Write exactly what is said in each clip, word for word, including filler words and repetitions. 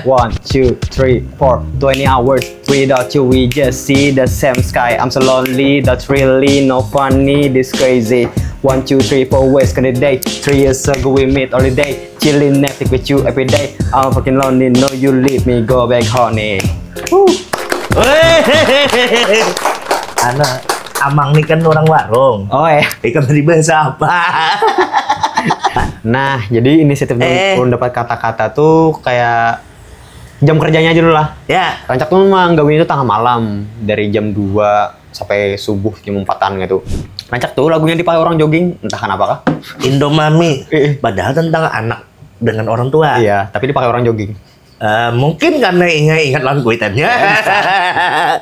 One, two, three, four. Twenty hours without you, we just see the same sky. I'm so lonely, that's really no funny, this crazy. One, two, three, four ways in the day. Three years ago we meet holiday. Chilling Netflix with you every day. I'm fucking lonely, no you leave me, go back honey. Woo. Anu, Amang nih kan orang warung. Oh ya. Ikam tadi bahasa apa? Nah, jadi inisiatif Eh. Ulun dapat kata-kata tuh kayak jam kerjanya aja dulu lah. Ya, Rancak tuh manggawinya tuh tengah malam dari jam dua sampai subuh jam empatan gitu. Rancak tuh lagunya dipakai orang jogging, entah kenapa kah. Indomami. Eh, eh. Padahal tentang anak dengan orang tua. Iya, tapi dipakai orang jogging. Eh, mungkin karena ingat-ingat lawan kuitannya.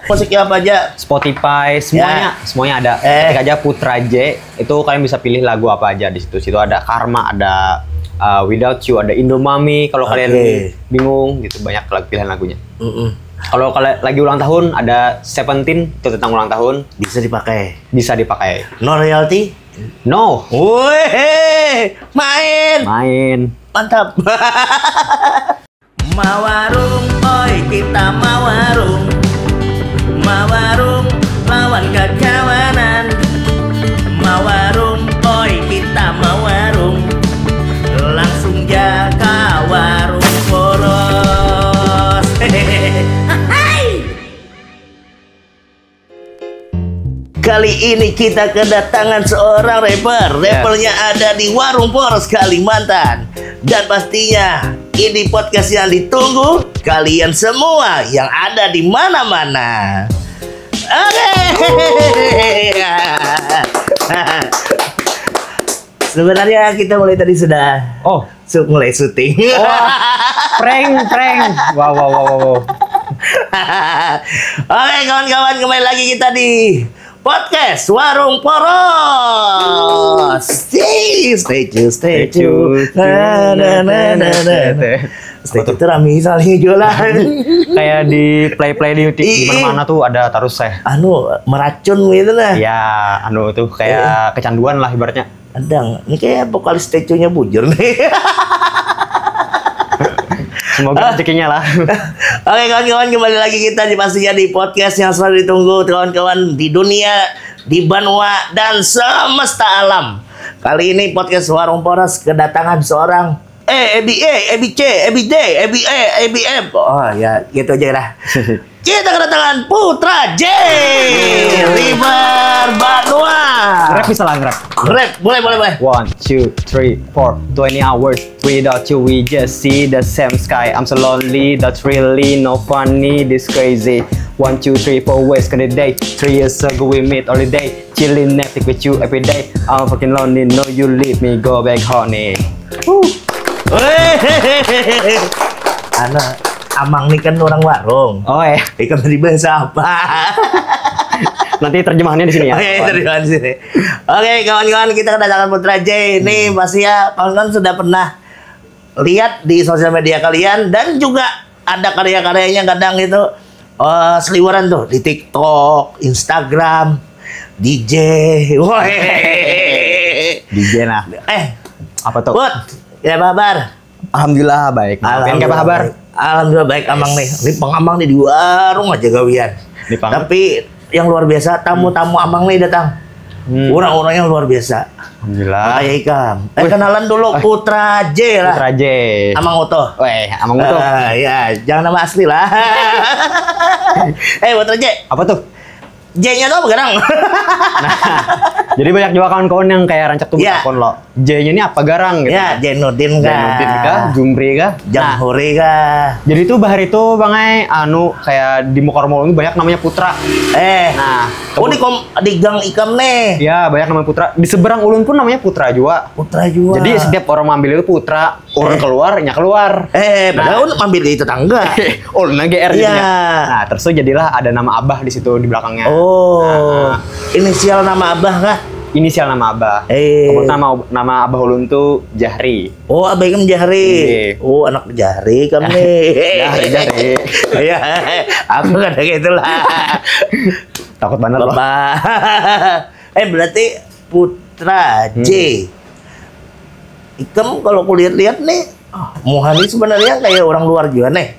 Musiknya apa aja? Spotify, semuanya, semuanya ada. Eh. Ketik aja Putra J, itu kalian bisa pilih lagu apa aja di situ. Situ ada Karma, ada uh, Without You, ada Indomami. Kalau kalian Oke. bingung gitu, banyak lagu pilihan lagunya. Mm-mm. Kalau kalian lagi ulang tahun, ada Seventeen, itu tentang ulang tahun, Bisa dipakai. Bisa dipakai. No royalty? No. Weh, main. Main. Mantap. Mawarung, oi kita mawarung. Mawarung lawan kakawanan. Mawarung, oi kita mawarung. Langsung ja ka warung boros. Kali ini kita kedatangan seorang rapper. Ya. Rappernya ada di Warung Boros Kalimantan. Dan pastinya ini podcast yang ditunggu kalian semua yang ada di mana-mana. Oke. Sebenarnya kita mulai tadi sudah Oh, su- mulai syuting. Wah, prank, prank. Wow, wow, wow, wow, wow. Oke kawan-kawan, kembali lagi kita di podcast Warung Poros. Stay, stay tune, stay tune. Na, na, na, na, na, na. Stay tune tuh rame soalnya jualan. Kayak di play-play di, di Ih. Mana-Mana tuh ada terus saya. Anu, meracun gitu nah. Ya, anu tuh kayak kecanduan lah ibaratnya. Adang, ini kayak vokalis Stay Tune-nya bujur nih. Semoga rezekinya lah. Oke kawan-kawan, kembali lagi kita di pastinya di podcast yang selalu ditunggu kawan-kawan di dunia, di banua dan semesta alam. Kali ini podcast Warung Poros kedatangan seorang eh, A B A, A B C, A B D, A B A, A B M. Oh ya, gitu aja lah. Kita kedatangan Putra J, River Banua. Nge-rap bisa lah nge-rap. Rap, boleh, boleh, boleh. One, two, three, four. Twenty hours without you, we just see the same sky. I'm so lonely, that's really no funny, this crazy. One, two, three, four ways in the day. Three years ago we meet holiday. Chilling Netflix with you every day. I'm fucking lonely, no you leave me, go back honey. Weh. Anu, Amang nih kan orang warung. Oh ya. Ikam tadi bahasa apa? Nanti terjemahannya di sini ya. Oke, terima kasih. Oke, kawan-kawan, kita kedatangan Putra J ini pasti ya kawan-kawan sudah pernah lihat di sosial media kalian dan juga ada karya-karyanya kadang gitu eh seliweran tuh di TikTok, Instagram, D J. Woi. D J nah. Eh, Apa tuh? Put, ya apa kabar? Alhamdulillah baik. Nah, kalian apa kabar? Alhamdulillah baik, Amang nih. Ini pengamang nih di warung aja gawian. Di pang- Tapi yang luar biasa, tamu-tamu Amang nih datang. Hmm. Orang-orang yang luar biasa. Alhamdulillah. Kayak ikam. Eh, Wih. Kenalan dulu Putra J lah. Putra J. Amang Utuh. Weh, Amang Utuh. Eh, ya, jangan nama asli lah. Eh, Putra J. Apa tuh? J-nya tuh apa garang? Nah, jadi banyak juga kawan-kawan yang kayak rancak tuh Ya. Takon lo. J-nya ini apa garang gitu. Ya, Jainuddin kah? Zainuddin kah, Jumri kah. Nah, Jamhuri kah? Jadi tuh bahari tuh bangai anu kayak di muka rumah ulun tuh banyak namanya Putra. Eh, Nah, oh di kom di gang ikam nih. Ya, banyak namanya Putra. Di seberang ulun pun namanya Putra juga. Putra juga. Jadi setiap orang ngambil itu Putra, orang Eh. keluar, nya keluar. Eh, padahal Nah. ambil di tetangga. Ulun G R gitu Iya. ya. Nah, terus tuh jadilah ada nama Abah di situ di belakangnya. Oh, Nah. Inisial nama abah kah? Inisial nama Abah. Eh. Kemudian nama nama Abah ulun tuh Jahri. Oh, abah ikam Jahri. Iya. Oh, anak Jahri kami. Jahri, Jahri. Iya, aku kan gitu lah. Takut banget loh. Bapak. Eh, berarti Putra J. Ikam kalau kulihat-lihat nih Muhani sebenarnya kayak orang luar juga nih.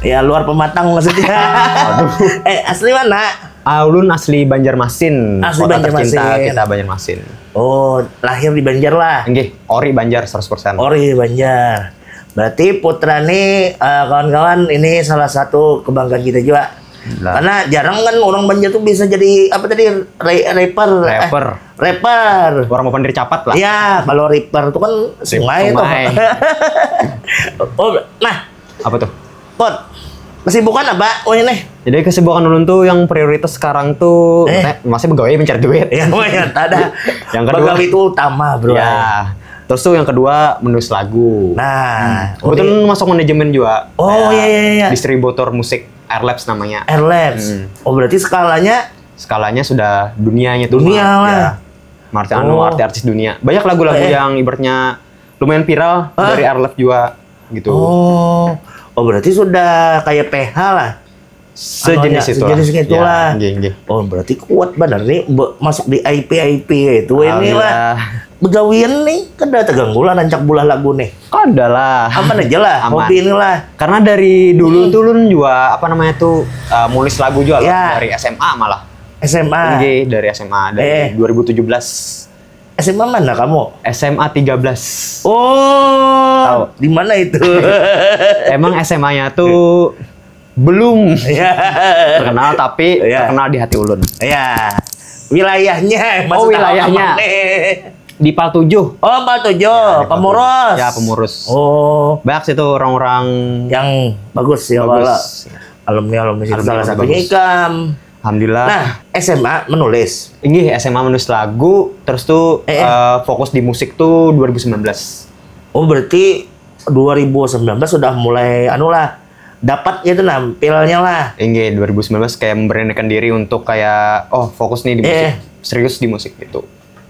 Ya, luar pematang maksudnya. Eh, asli mana? Ah, ulun asli Banjarmasin. Asli Kota Banjarmasin. Tercinta kita Banjarmasin. Oh, lahir di Banjar lah. Enggih, ori Banjar seratus persen. Ori Banjar. Berarti Putra nih, eh, kawan-kawan, ini salah satu kebanggaan kita juga. Lah. Karena jarang kan orang Banjar tuh bisa jadi apa tadi, re- rapper. Eh, Rapper. Rapper. Orang mau pandir capat lah. Iya, kalau rapper tuh kan sungai tuh. Sungai. Oh, nah, Apa tuh? Pot, kesibukan apa? Oh ini. Jadi kesibukan ulun tuh yang prioritas sekarang tuh Eh. eh, masih begawe mencari duit. Ya, lumayan, ada. Yang kedua. Begawe itu utama, bro. Ya. Terus tuh yang kedua menulis lagu. Nah, Kebetulan masuk manajemen juga. Oh, Kayak iya, iya, iya. Distributor musik Airlabs namanya. Airlabs. Hmm. Oh, berarti skalanya Skalanya sudah dunianya tuh. Dunia Mar. lah. Ya. Artis anu, Oh. artis-artis dunia. Banyak lagu-lagu Eh. Yang ibaratnya lumayan viral Ah. Dari Airlabs juga gitu. Oh. Oh, berarti sudah kayak P H lah. Sejenis Anunya, itu. sejenis gitu lah. Nggih, nggih. Oh, berarti kuat bener nih, be- masuk di I P I P itu ini lah. Alhamdulillah. Begawian nih, kada terganggu lah rancak bulah lagu nih. Kada lah. Aman aja lah, Aman. Hobi inilah. Karena dari dulu tuh ulun juga apa namanya tuh uh, mulis lagu juga lah, Ya. Dari S M A malah. S M A. Nggih, dari S M A dari Eh. dua ribu tujuh belas. S M A mana kamu? S M A tiga belas. Oh, di mana itu? Emang S M A-nya tuh belum Ya. terkenal tapi Ya. terkenal di hati ulun. Ya. Wilayahnya, Oh, maksudnya wilayahnya. apa nih? Di Pal tujuh. Oh, Pal tujuh, Pemurus. Ya, Pemurus. Oh, Banyak situ orang-orang yang bagus ya, bagus. Wala. Alumni alumni situ, Alumni salah alumni satunya bagus. Ikam. Alhamdulillah. Nah, S M A menulis. Inggih, S M A menulis lagu, terus tuh Eh, eh. eh, fokus di musik tuh dua ribu sembilan belas. Oh, berarti dua ribu sembilan belas sudah mulai anu lah, dapat gitu nampilnya lah. Inggih, dua ribu sembilan belas kayak memberanikan diri untuk kayak, oh, fokus nih di musik, Eh. Serius di musik gitu.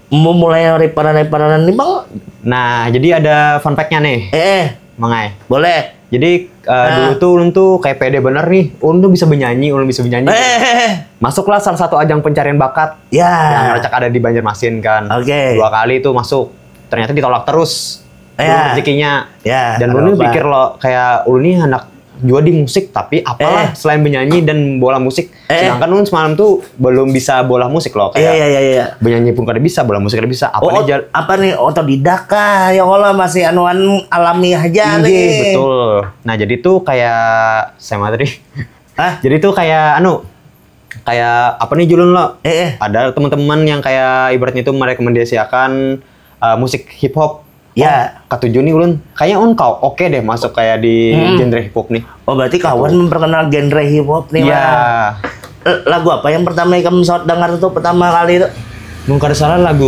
Mau mulai reparan-reparan nih, Bang? Nah, jadi ada fun fact-nya nih, Eh, eh, Mangai. Boleh. Jadi uh, Ah. dulu tuh ulun tuh kayak pede bener nih, ulun tuh bisa bernyanyi, ulun bisa bernyanyi. Eh, eh, eh. Masuklah salah satu ajang pencarian bakat Ya. yang rancak ada di Banjarmasin kan. Oke. Dua kali tuh masuk, ternyata ditolak terus. Ya. Belum rezekinya. Ya, Dan ada ulun apa? Pikir loh kayak ulun nih anak jua di musik, tapi apalah Eh. Selain bernyanyi dan bola musik. Eh. Sedangkan ulun semalam tuh belum bisa bola musik loh, Iya, kayak iya, iya, iya. Bernyanyi pun kada bisa, bola musik kada bisa. Apa Oh, nih jal- apa nih, otodidak kah? Ya Allah, masih anuan alami aja Inggih, nih. Betul. Nah, jadi tuh kayak sama tadi. Hah? Jadi tuh kayak anu, kayak apa nih, Julun, lo? Eh, eh. Ada teman-teman yang kayak ibaratnya tuh merekomendasikan uh, musik hip hop. Ya. Oh, katuju nih ulun. Kayaknya ulun kau oke deh masuk kayak di Hmm. Genre hip hop nih. Oh, berarti kawan memperkenal genre hip hop nih, Iya. Bang. Eh, lagu apa yang pertama kamu saut dengar tuh pertama kali itu? Mun kada salah lagu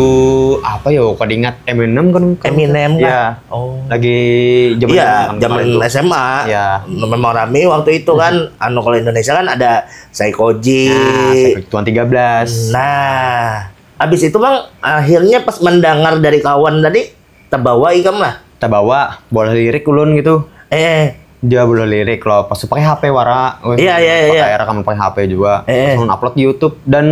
apa ya? Kada ingat, Eminem kan? Eminem kah? Iya. Oh. Lagi zaman Iya, kan zaman kemarin tuh. S M A. Iya. Memang rame waktu itu kan. Anu, kalau Indonesia kan ada Psycho G. Nah, Tuan tiga belas. Nah, habis itu, Bang, akhirnya pas mendengar dari kawan tadi, terbawa ikam lah. Terbawa, bola lirik ulun gitu. Eh, Dia bola lirik loh, pas pakai H P wara. Wih, Iya, iya, iya. Pakai rekaman pakai H P juga. Eh. Terus ulun upload di YouTube dan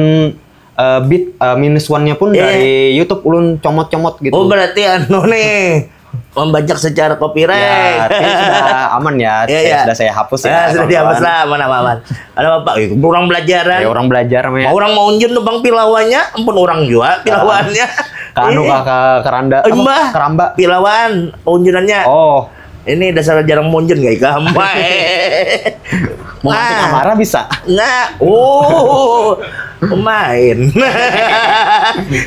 uh, beat uh, minus one-nya pun Eh. Dari YouTube ulun comot-comot gitu. Oh, berarti anu nih, membajak secara copyright. Ya, tapi sudah aman ya. Iya, Saya iya. Sudah saya hapus ya. Ya, sudah kawan-kawan. Dihapus lah, aman, aman, aman. Ada apa? Ih, orang belajaran. Ya, orang belajar namanya. Mau orang mau unjun tuh, Bang, pilawannya, ampun, orang juga pilawannya. Kanu Ih, kakak keranda, eh, apa? Mbah. Keramba. Pilawan, unjunannya. Oh, Ini dasar jarang munjun kayak ikam. Mau masuk Wah. Amara bisa. Nah, oh, main.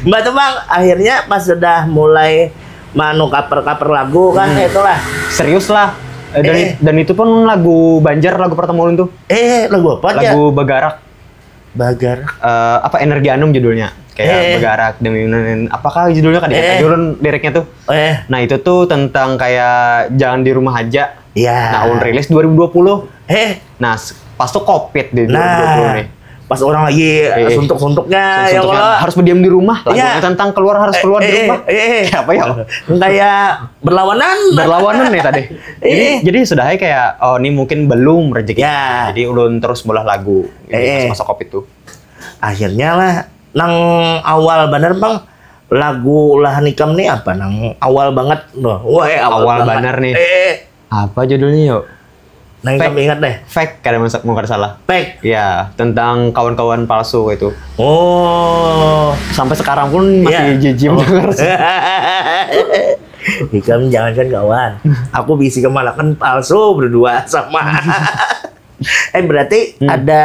Mbak tuh, Bang, akhirnya pas sudah mulai manu cover-cover lagu kan, Hmm. Itulah. Serius lah. Eh, dan, Eh. dan itu pun lagu Banjar, lagu pertama ulun tuh. Eh, lagu apa aja? Lagu Bagarak. Bagar. Eh, apa, Energi Anum judulnya. Kayak Eh. Bagarak demi Nenen. Apakah judulnya kan? Eh. Judul liriknya tuh. Eh, Nah, itu tuh tentang kayak jangan di rumah aja. Ya. Nah, ulun rilis dua ribu dua puluh. Eh, Nah, s- pas tuh covid di dua ribu dua puluh Nah, nih. Pas orang lagi Eh, suntuk-suntuknya, ya Suntuknya Allah. Harus berdiam di rumah. Iya. Lagunya tentang keluar, harus keluar Eh, di eh, rumah. eh, eh. Kayak apa ya? Kayak berlawanan. Berlawanan nih tadi. Jadi, Eh. jadi sudah aja kayak, oh, ini mungkin belum rezeki. Ya. Jadi ulun terus bola lagu. Jadi Eh, eh. Pas masa covid tuh. Akhirnya lah, nang awal bener, Bang, Lagu ulahan ikam nih apa nang awal banget loh? Wah, eh, awal, Awal banget. Banar nih. Eh, eh. Apa judulnya yuk? Nah, ikam ingat deh. Fake, kada masak mau kada salah. Fake. Ya, tentang kawan-kawan palsu itu. Oh. Sampai sekarang pun masih Iya. jijim Oh. denger. Ikam jangankan kawan. Aku bisi kemalakan palsu berdua sama. Eh, berarti Hmm. ada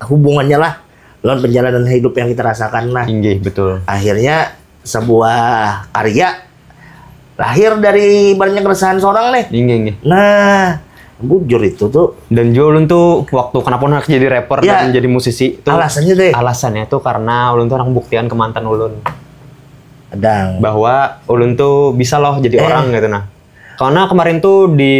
hubungannya lah lawan perjalanan hidup yang kita rasakan lah. Inggih, betul. Akhirnya sebuah karya lahir dari ibaratnya keresahan seorang nih. Inggih, inggih. Nah, bujur itu tuh. Dan juga ulun tuh waktu kenapa ulun jadi rapper Ya. dan jadi musisi tuh Alasannya deh. Alasannya tuh karena ulun tuh orang buktian ke mantan ulun Dang. bahwa ulun tuh bisa loh jadi Eh. orang gitu nah. Karena kemarin tuh di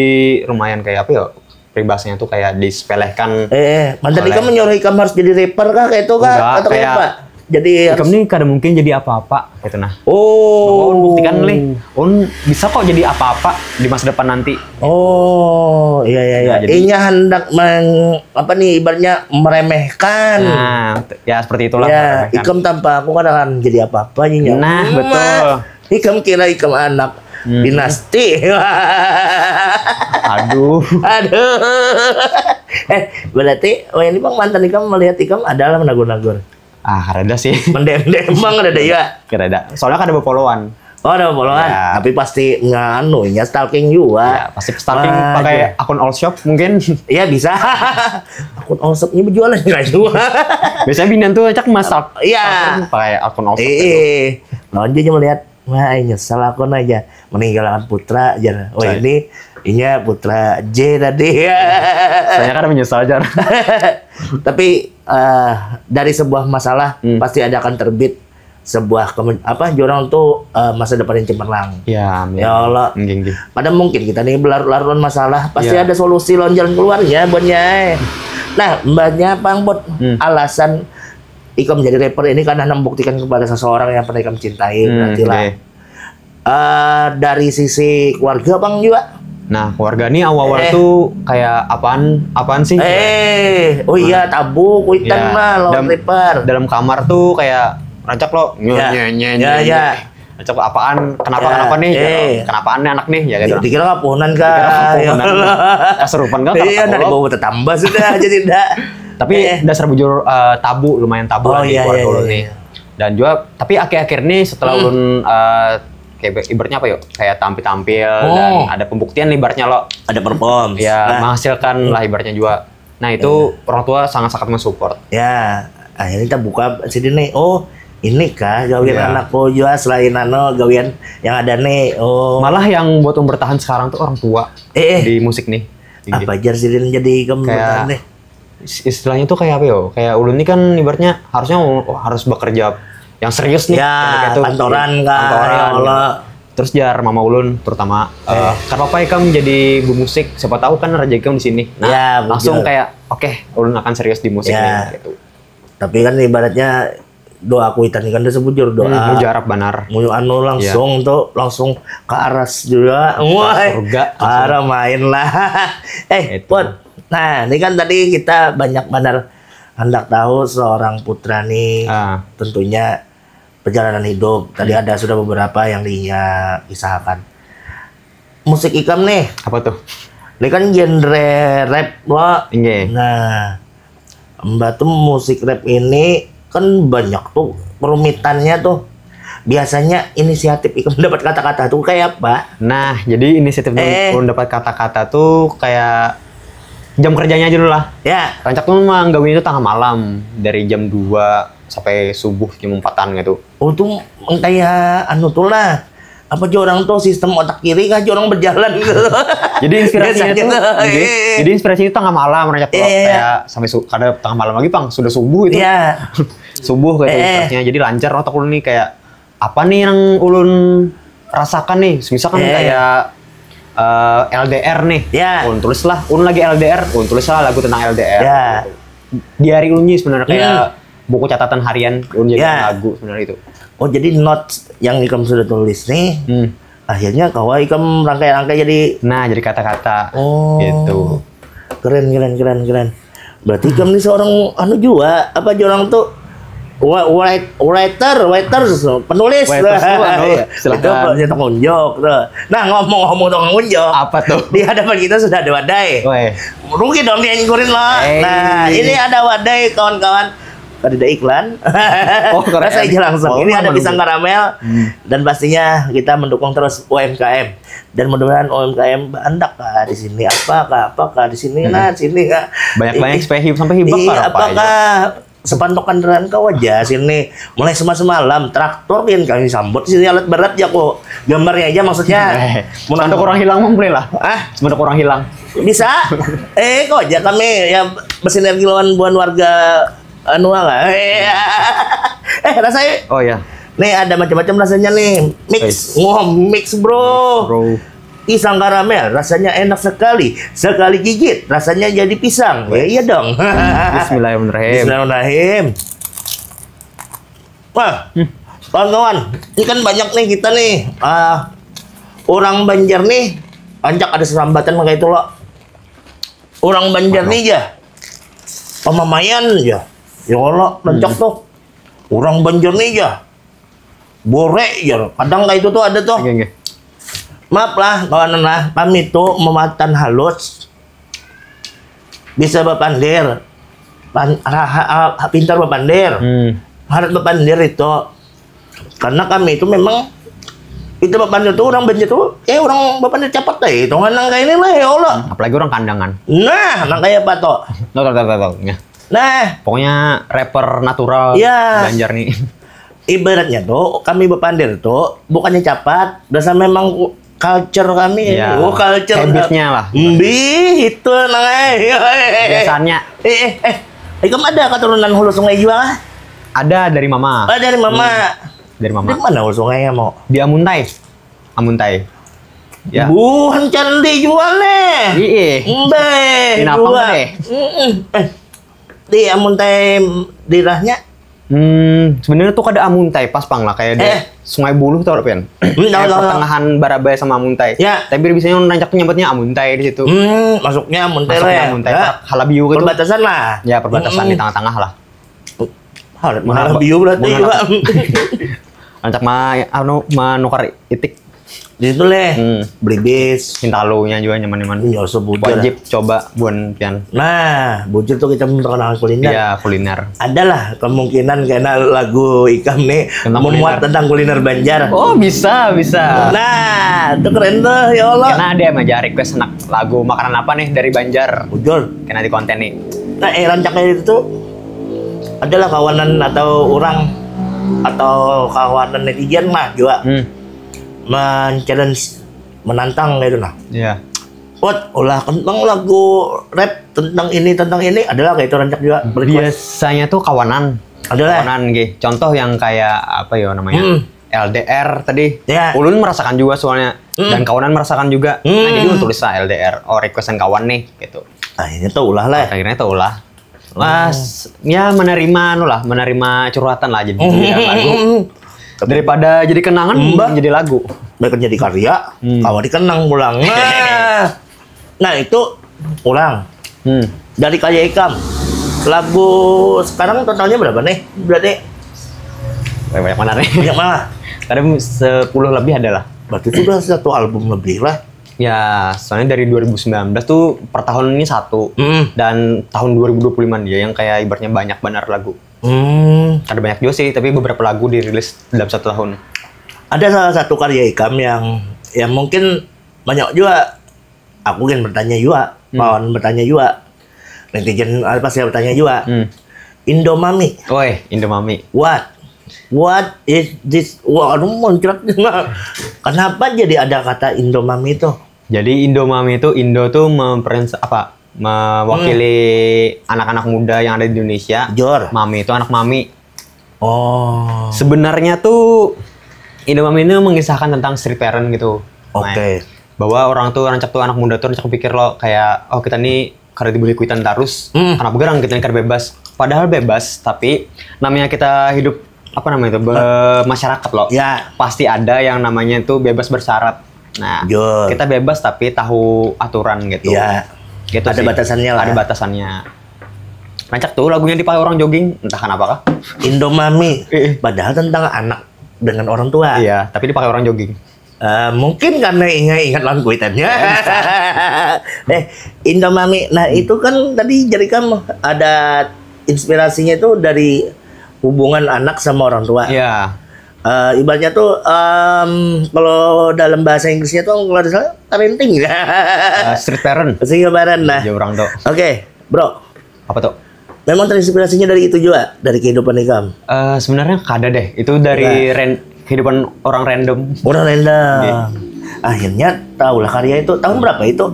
lumayan kayak apa ya? Peribahasanya tuh kayak disepelehkan. Eh, eh, mantan Oleh- ikam menyuruh ikam harus jadi rapper kah kayak itu kah? Enggak, Atau kayak kayak- apa? Jadi Ikam harus nih kada mungkin jadi apa-apa gitu nah. Oh. Ulun buktikan nih, ulun bisa kok jadi apa-apa di masa depan nanti. Oh, iya iya iya. Nah, jadi- Inya hendak meng, apa nih ibaratnya meremehkan. Nah, ya seperti itulah. Ya, Kan. ikam tanpa aku kan akan jadi apa-apa inya. Nah, Hmm, betul. Ikam kira ikam anak Hmm. dinasti. Aduh. Aduh. Eh, berarti oh ini bang mantan ikam melihat ikam adalah menagur-nagur. Ah, kada ada sih. Mendem-dem bang ada ya. Kada ada. Soalnya kada ada followan. Oh ada followan, Ya. Tapi pasti nganu ya stalking juga. Ya, pasti stalking Wah, pakai iya. Akun Allshop mungkin. Iya bisa. Akun Allshop ini berjualan nggak juga. Biasanya binian tuh cak masak. Iya. Stalking pakai akun Allshop. Gitu. Eh, lawan dia melihat, wah nyesel aku aja meninggalkan putra aja. Wah Saya- ini inya putra J tadi ya. Saya kan menyesal aja. Tapi eh, dari sebuah masalah Hmm. pasti ada akan terbit sebuah kemen- apa jurang tuh eh, masa depan yang cemerlang. Ya, amin. Ya Allah. Nggih, nggih. Pada mungkin kita nih berlarut-larut masalah pasti Ya. Ada solusi lawan jalan keluarnya buatnya. Eh. Nah, mbaknya apa buat Hmm. alasan ikam menjadi rapper ini karena membuktikan kepada seseorang yang pernah ikam cintai Hmm, berarti lah. nggih. Eh, dari sisi keluarga bang juga. Nah, keluarga nih awal-awal Eh. tuh kayak apaan apaan sih? Eh, oh iya tabu kuitan Ya, lah lawan dam- rapper. Dalam kamar tuh kayak rancak lo nye Ya. nye nye Ya, nye, ya. nye. Rancak lo apaan? Kenapa Ya, kenapa nih? eh. Gitu. Kenapaan nih anak nih? Ya gitu. Dikira kapunan kah? Dikira kapunan. Ya. Kesurupan kah? Iya, dari bau tetambah sudah aja tidak. Tapi Eh. dasar bujur eh, tabu lumayan tabu Oh, lah di iya, keluarga iya, ulun iya, nih. iya. Dan juga tapi akhir-akhir nih setelah Hmm. ulun eh, kayak ibaratnya apa yuk? Kayak tampil-tampil Oh. dan ada pembuktian nih ibaratnya lo. Ada perform. Ya, Nah, menghasilkan lah ibaratnya juga. Nah, itu orang tua sangat-sangat mensupport. ya, akhirnya kita buka sini nih. Oh, ini kah gawian Iya. anakku juga selain anu gawian yang ada nih. Oh. Malah yang buat ulun bertahan sekarang tuh orang tua Eh, eh. Di musik nih. Tinggi. Apa jar sidin jadi ikam Kayak- bertahan deh? Istilahnya tuh kayak apa yo? Kayak ulun nih kan ibaratnya harusnya harus bekerja yang serius nih. Ya, Kayak gitu. kantoran kah? Kantoran. Ya Allah. Terus jar mama ulun terutama eh, kan papa ikam jadi bemusik, siapa tahu kan rezeki ikam di sini. Nah, Ya, langsung bujur. Kayak oke, ulun akan serius di musik Ya. nih gitu. Tapi kan ibaratnya doa kuitan kan udah sebujur doa. Hmm, mujarab banar. Mau anu langsung tuh langsung ke aras juga. Wah, surga, arah main lah. Eh, Itu. Put. Nah, ini kan tadi kita banyak benar hendak tahu seorang putra nih. Ah. Tentunya perjalanan hidup. Tadi Hmm. Ada sudah beberapa yang dia kisahkan. Musik ikam nih. Apa tuh? Ini kan genre rap lo. Inggih. Nah, Mbak tuh musik rap ini kan banyak tuh kerumitannya tuh. Biasanya inisiatif ikam dapat kata-kata tuh kayak apa? Nah, jadi inisiatif Eh. ulun dapat kata-kata tuh kayak jam kerjanya aja dulu lah. Ya. Rancak tuh manggawi itu tengah malam dari jam dua sampai subuh jam empatan gitu. Oh tuh kayak anu tuh lah. Apa aja orang tuh sistem otak kiri kah aja orang berjalan gitu. Jadi inspirasinya Biasanya tuh, tuh, jadi, eh. jadi inspirasinya tengah malam rancak tuh Eh. Kayak sampai su- kada tengah malam lagi pang sudah subuh itu. Iya. Subuh kayak Eh. Inspirasinya. Jadi lancar otak ulun nih kayak apa nih yang ulun rasakan nih. Misalkan Eh. kayak eh, L D R nih. Ya. Ulun tulis lah, ulun lagi L D R, ulun tulis lah lagu tentang L D R. Ya. Diary ulun nih sebenarnya kayak Hmm. buku catatan harian ulun jadi Ya. lagu sebenarnya itu. Oh jadi notes yang ikam sudah tulis nih, Hmm. akhirnya kawa ikam rangkai-rangkai jadi Nah, jadi kata-kata oh gitu. Keren keren keren keren. Berarti ikam nih seorang anu juga apa aja orang tuh Wa- write- writer, writers, penulis. Writers tuh, anu, Iya. silakan. Itu tukang unjuk tuh. Nah, ngomong-ngomong tukang unjuk, Apa tuh? Di hadapan kita sudah ada wadai. Weh. Rugi dong dia nyingkurin lo. Eh. Nah, ini ada wadai, kawan-kawan. Kada ada iklan. Oh, keren. Rasa aja langsung. Oh, Ini ada mana pisang dulu? Karamel. Dan pastinya kita mendukung terus U M K M. Dan mudah-mudahan U M K M andak kah di sini, apa kah, apa kah di sini, nah, sini kah. Banyak-banyak Ih, supaya hib- sampai hibak iya, kah, apa apakah sepantok kendaraan kau aja sini, mulai semalam traktor yang kami sambut sini, alat berat ya kok, gambarnya aja maksudnya. Eh, semangat orang hilang mah boleh lah. Ah, Semangat orang hilang. Bisa. Eh, kok aja kami ya bersinergi lawan buan warga anu lah. Eh, eh rasanya Oh ya. Nih ada macam-macam rasanya nih. Mix. Mix. Wah, mix, bro. Bro. Pisang karamel rasanya enak sekali. Sekali gigit rasanya jadi pisang. Ya iya dong. Bismillahirrahmanirrahim. Bismillahirrahmanirrahim. Wah, kawan-kawan, ini kan banyak nih kita nih. Ah, orang Banjar nih, rancak ada sesambatan kayak itu loh. Orang Banjar nih ya, pamamaian ya, ya Allah, rancak tuh. Orang Banjar nih ya, bore ya, kadang kayak itu tuh ada tuh. Oke, oke. Maaf lah, kawanan lah, kami tuh mematan halus, bisa bapandir, Pan, ha, ha, ha, pintar bapandir, Hmm. Harus bapandir itu, karena kami itu memang itu bapandir tuh orang Banjar tuh, eh orang bapandir cepat deh, hitungan nang kayak ini lah ya Allah. Apalagi orang Kandangan. Nah, nang kayak apa tuh? Tahu tahu tahu tahu. Ya. Nah, Pokoknya rapper natural Iya. Banjar nih. Ibaratnya tuh kami bapandir tuh bukannya capat, dasar memang ku- culture kami. Iya. Oh, culture. Habitnya lah. Mbi itu nang eh. Biasanya. Eh eh eh. Ikam ada keturunan hulu sungai jua kah? Ada dari mama. Oh, dari mama. Dari mama. Di mana hulu sungainya mau? Di Amuntai. Amuntai. Ya. Buhan candi jua nih. Iya. Mbe. Di Napang jua. Deh. Mm-mm. Eh. Di Amuntai daerahnya. Hmm, sebenarnya tuh kada Amuntai pas pang lah kayak di Eh. Sungai Buluh tau pian? Hmm, tahu, Kayak tahu, tahu. Pertengahan Barabai sama Amuntai. Ya. Tapi biasanya orang rancak tuh nyebutnya Amuntai di situ. Hmm, masuknya Amuntai Masuknya lah ya. Amuntai, Ya. Halabiu gitu. Perbatasan lah. Ya, perbatasan Hmm. Di tengah-tengah lah. Halabiu berarti Bukan juga. Rancak ma anu menukar itik. Di situ leh. Hmm. Belibis. Hintalunya juga nyaman-nyaman. Iya, sebujur. Wajib coba buan pian. Nah, bujur tuh kita terkenal kuliner. Iya, kuliner. Adalah kemungkinan karena lagu ikam nih Tentang memuat kuliner. Tentang kuliner Banjar. Oh, bisa, bisa. Nah, itu keren tuh, ya Allah. Karena ada yang aja request anak lagu makanan apa nih dari Banjar. Bujur. Kena di konten nih. Nah, eh rancaknya itu tuh adalah kawanan atau orang atau kawanan netizen lah juga Hmm. men-challenge, menantang gitu nah. Iya. Ot, ulah kentang lagu rap tentang ini, tentang ini, adalah kayak itu rancak juga. Request. Biasanya tuh kawanan. Adalah. Kawanan gih. Contoh yang kayak apa ya namanya? Hmm. L D R tadi. Ya. Ulun merasakan juga soalnya. Hmm. Dan kawanan merasakan juga. Hmm. Nah, jadi ulun tulis lah L D R. Oh, requestan kawan nih gitu. Akhirnya tuh ulah lah. Akhirnya tuh ulah. Mas, ya menerima anu lah, menerima curhatan lah jadi jadikan lagu. Daripada jadi kenangan, Hmm. mending jadi lagu. Mereka jadi karya, Hmm. kawan dikenang pulang. Nah, nah itu ulang Hmm. Dari karya ikam. Lagu sekarang totalnya berapa nih? Berarti Banyak mana nih? Banyak mana? Kadang sepuluh lebih ada lah. Berarti sudah satu album lebih lah. Ya, soalnya dari dua ribu sembilan belas tuh per tahun ini satu. Hmm. Dan tahun dua ribu dua puluh lima dia yang kayak ibaratnya banyak benar lagu. Hmm. Ada banyak juga sih, tapi beberapa lagu dirilis dalam satu tahun. Ada salah satu karya ikam yang yang mungkin banyak juga aku kan bertanya juga, Hmm. kawan bertanya juga, netizen apa sih bertanya juga. Hmm. Indomami, Woi, Indomami. What? What is this? Wah, aduh muncrat. Kenapa jadi ada kata Indomami itu? Jadi Indomami itu Indo tuh memperens apa? Mewakili anak-anak muda yang ada di Indonesia. Jor. Mami itu anak mami. Oh. Sebenarnya tuh Indomami ini mengisahkan tentang street parent gitu. Oke. Bahwa orang tuh rancak tuh anak muda tuh rancak pikir lo kayak oh kita nih kada diberi kuitan terus, Hmm. kenapa gerang kita nih kada bebas? Padahal bebas, tapi namanya kita hidup apa namanya itu be- masyarakat loh. Ya. Pasti ada yang namanya itu bebas bersyarat. Nah, Jor. kita bebas tapi tahu aturan gitu. Ya. Gitu Ada sih. Batasannya lah. Ada batasannya. Rancak tuh lagunya dipakai orang jogging, entah kenapa kah. Indomami. Iya. Padahal tentang anak dengan orang tua. Iya, tapi dipakai orang jogging. Eh, mungkin karena ingat ingat lawan kuitannya. eh, Indomami. Nah, itu kan tadi jadi kamu ada inspirasinya itu dari hubungan anak sama orang tua. Iya. Eh, ibaratnya tuh em, kalau dalam bahasa Inggrisnya tuh kalau nggak salah parenting. Eh, street parent. Sehingga barang nah. Ya orang tuh. Oke, bro. Apa tuh? Memang terinspirasinya dari itu juga, dari kehidupan ikam. Eh, sebenarnya kada deh. Itu dari ran- kehidupan orang random. Orang random. Akhirnya tahulah karya itu. Tahun berapa itu?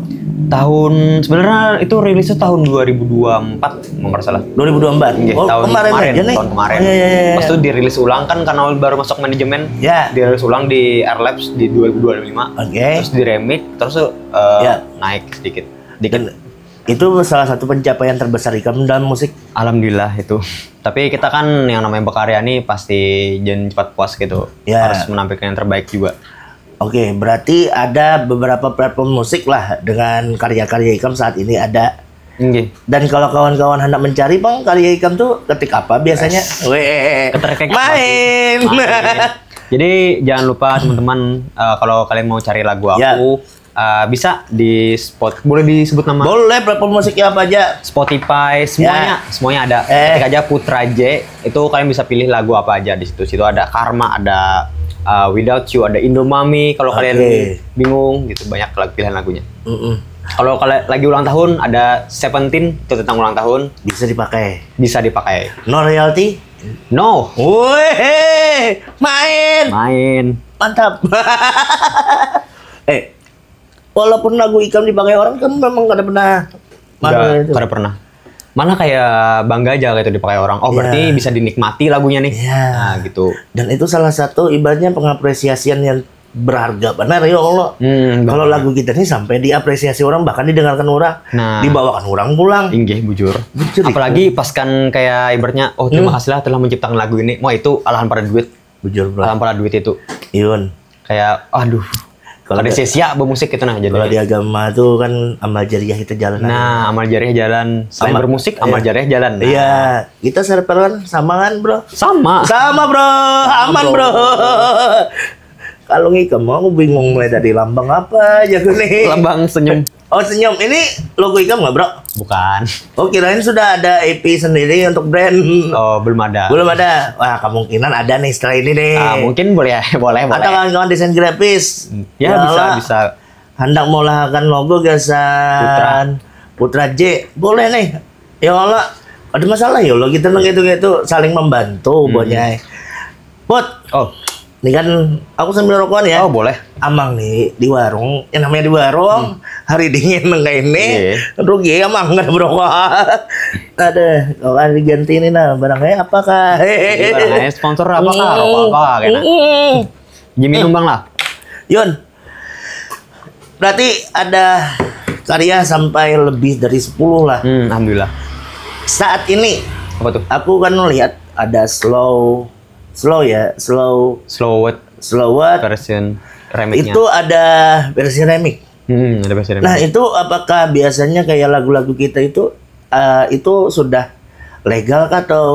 Tahun sebenarnya itu rilisnya tahun dua ribu dua puluh empat, kalau nggak salah. dua ribu dua puluh empat. Nggih, Oh, tahun kemarin, kemarin, aja nih. Tahun kemarin. Oh, iya, iya, iya. Pas itu dirilis ulang kan karena baru masuk manajemen. Ya. Dirilis ulang di Airlabs di dua ribu dua puluh lima. Oke. Terus di remix, terus eh, Ya. naik sedikit. Dikit. Dan itu salah satu pencapaian terbesar ikam dalam musik. Alhamdulillah itu. Tapi kita kan yang namanya berkarya nih pasti jangan cepat puas gitu. Ya. Harus menampilkan yang terbaik juga. Oke, berarti ada beberapa platform musik lah dengan karya-karya ikam saat ini ada. Nggih. Dan kalau kawan-kawan hendak mencari bang karya ikam tuh ketik apa biasanya? Weh, Ketik main. Jadi jangan lupa teman-teman eh, kalau kalian mau cari lagu Ya. aku eh, bisa di spot boleh disebut nama Boleh platform musiknya apa aja? Spotify semuanya semuanya ada Eh. ketik aja Putra J itu kalian bisa pilih lagu apa aja di situ situ ada Karma ada uh, Without You ada Indomami kalau kalian Oke. bingung gitu banyak lagu pilihan lagunya Mm-mm. kalau kalian lagi ulang tahun ada Seventeen itu tentang ulang tahun Bisa dipakai. Bisa dipakai No royalty? No Weh, main. Main Mantap. eh, walaupun lagu ikam dipakai orang kan memang kada pernah Nggak, malu itu. Kada pernah. Malah kayak bangga aja gitu dipakai orang. Oh, berarti Iya. Bisa dinikmati lagunya nih. Iya. Nah, gitu. Dan itu salah satu ibaratnya pengapresiasian yang berharga benar ya Allah. Hmm, Kalau lagu kita nih sampai diapresiasi orang bahkan didengarkan orang, Nah. Dibawakan orang pulang. Inggih bujur. Bujur, Apalagi pas kan kayak ibaratnya oh terima kasih lah telah menciptakan lagu ini. Wah itu alahan pada duit. Bujur bro. Alahan pada duit itu. Yun. Kayak aduh. Kalau Kalau ada di- sia-sia bermusik gitu nah jadi. Kalau di agama tuh kan amal jariah itu jalan. Nah, amal jariah jalan. Selain Amal- bermusik, amal jariah jalan. Nah, Iya, kita server kan sama kan bro? Sama. Sama bro, aman bro. Kalau ngikam aku bingung mulai dari lambang apa aja gue nih. Lambang senyum. Oh senyum, ini logo ikam nggak bro? Bukan. Oh kirain sudah ada E P sendiri untuk brand. Oh, belum ada. Belum ada. Wah kemungkinan ada nih setelah ini nih. Ah, mungkin boleh boleh Atau boleh. kawan-kawan desain grafis. Ya, bisa Allah. Bisa. Hendak mau lahirkan logo gasan Putra J. Boleh nih. Ya Allah. Ada masalah ya Allah kita nang gitu-gitu saling membantu Hmm. buatnya. Put, Oh, ini kan aku sambil rokokan ya. oh boleh. Amang nih di warung, yang namanya di warung, hari dingin nang kayak ini, Iya. Rugi ya amang nggak ada merokok. Ada, kalau ada diganti ini nah, barangnya apakah? Barangnya sponsor apa kah? Hmm. Rokok apa kah? Kena. Hmm. Jimmy numbang lah. Yun, berarti ada karya sampai lebih dari sepuluh lah. Hmm, alhamdulillah. Saat ini, Apa tuh? Aku kan melihat ada slow, slow ya, slow, Slow word slow word. Version remixnya. Itu ada versi remix. Hmm, ada versi remix. Nah itu apakah biasanya kayak lagu-lagu kita itu uh, itu sudah legal kah atau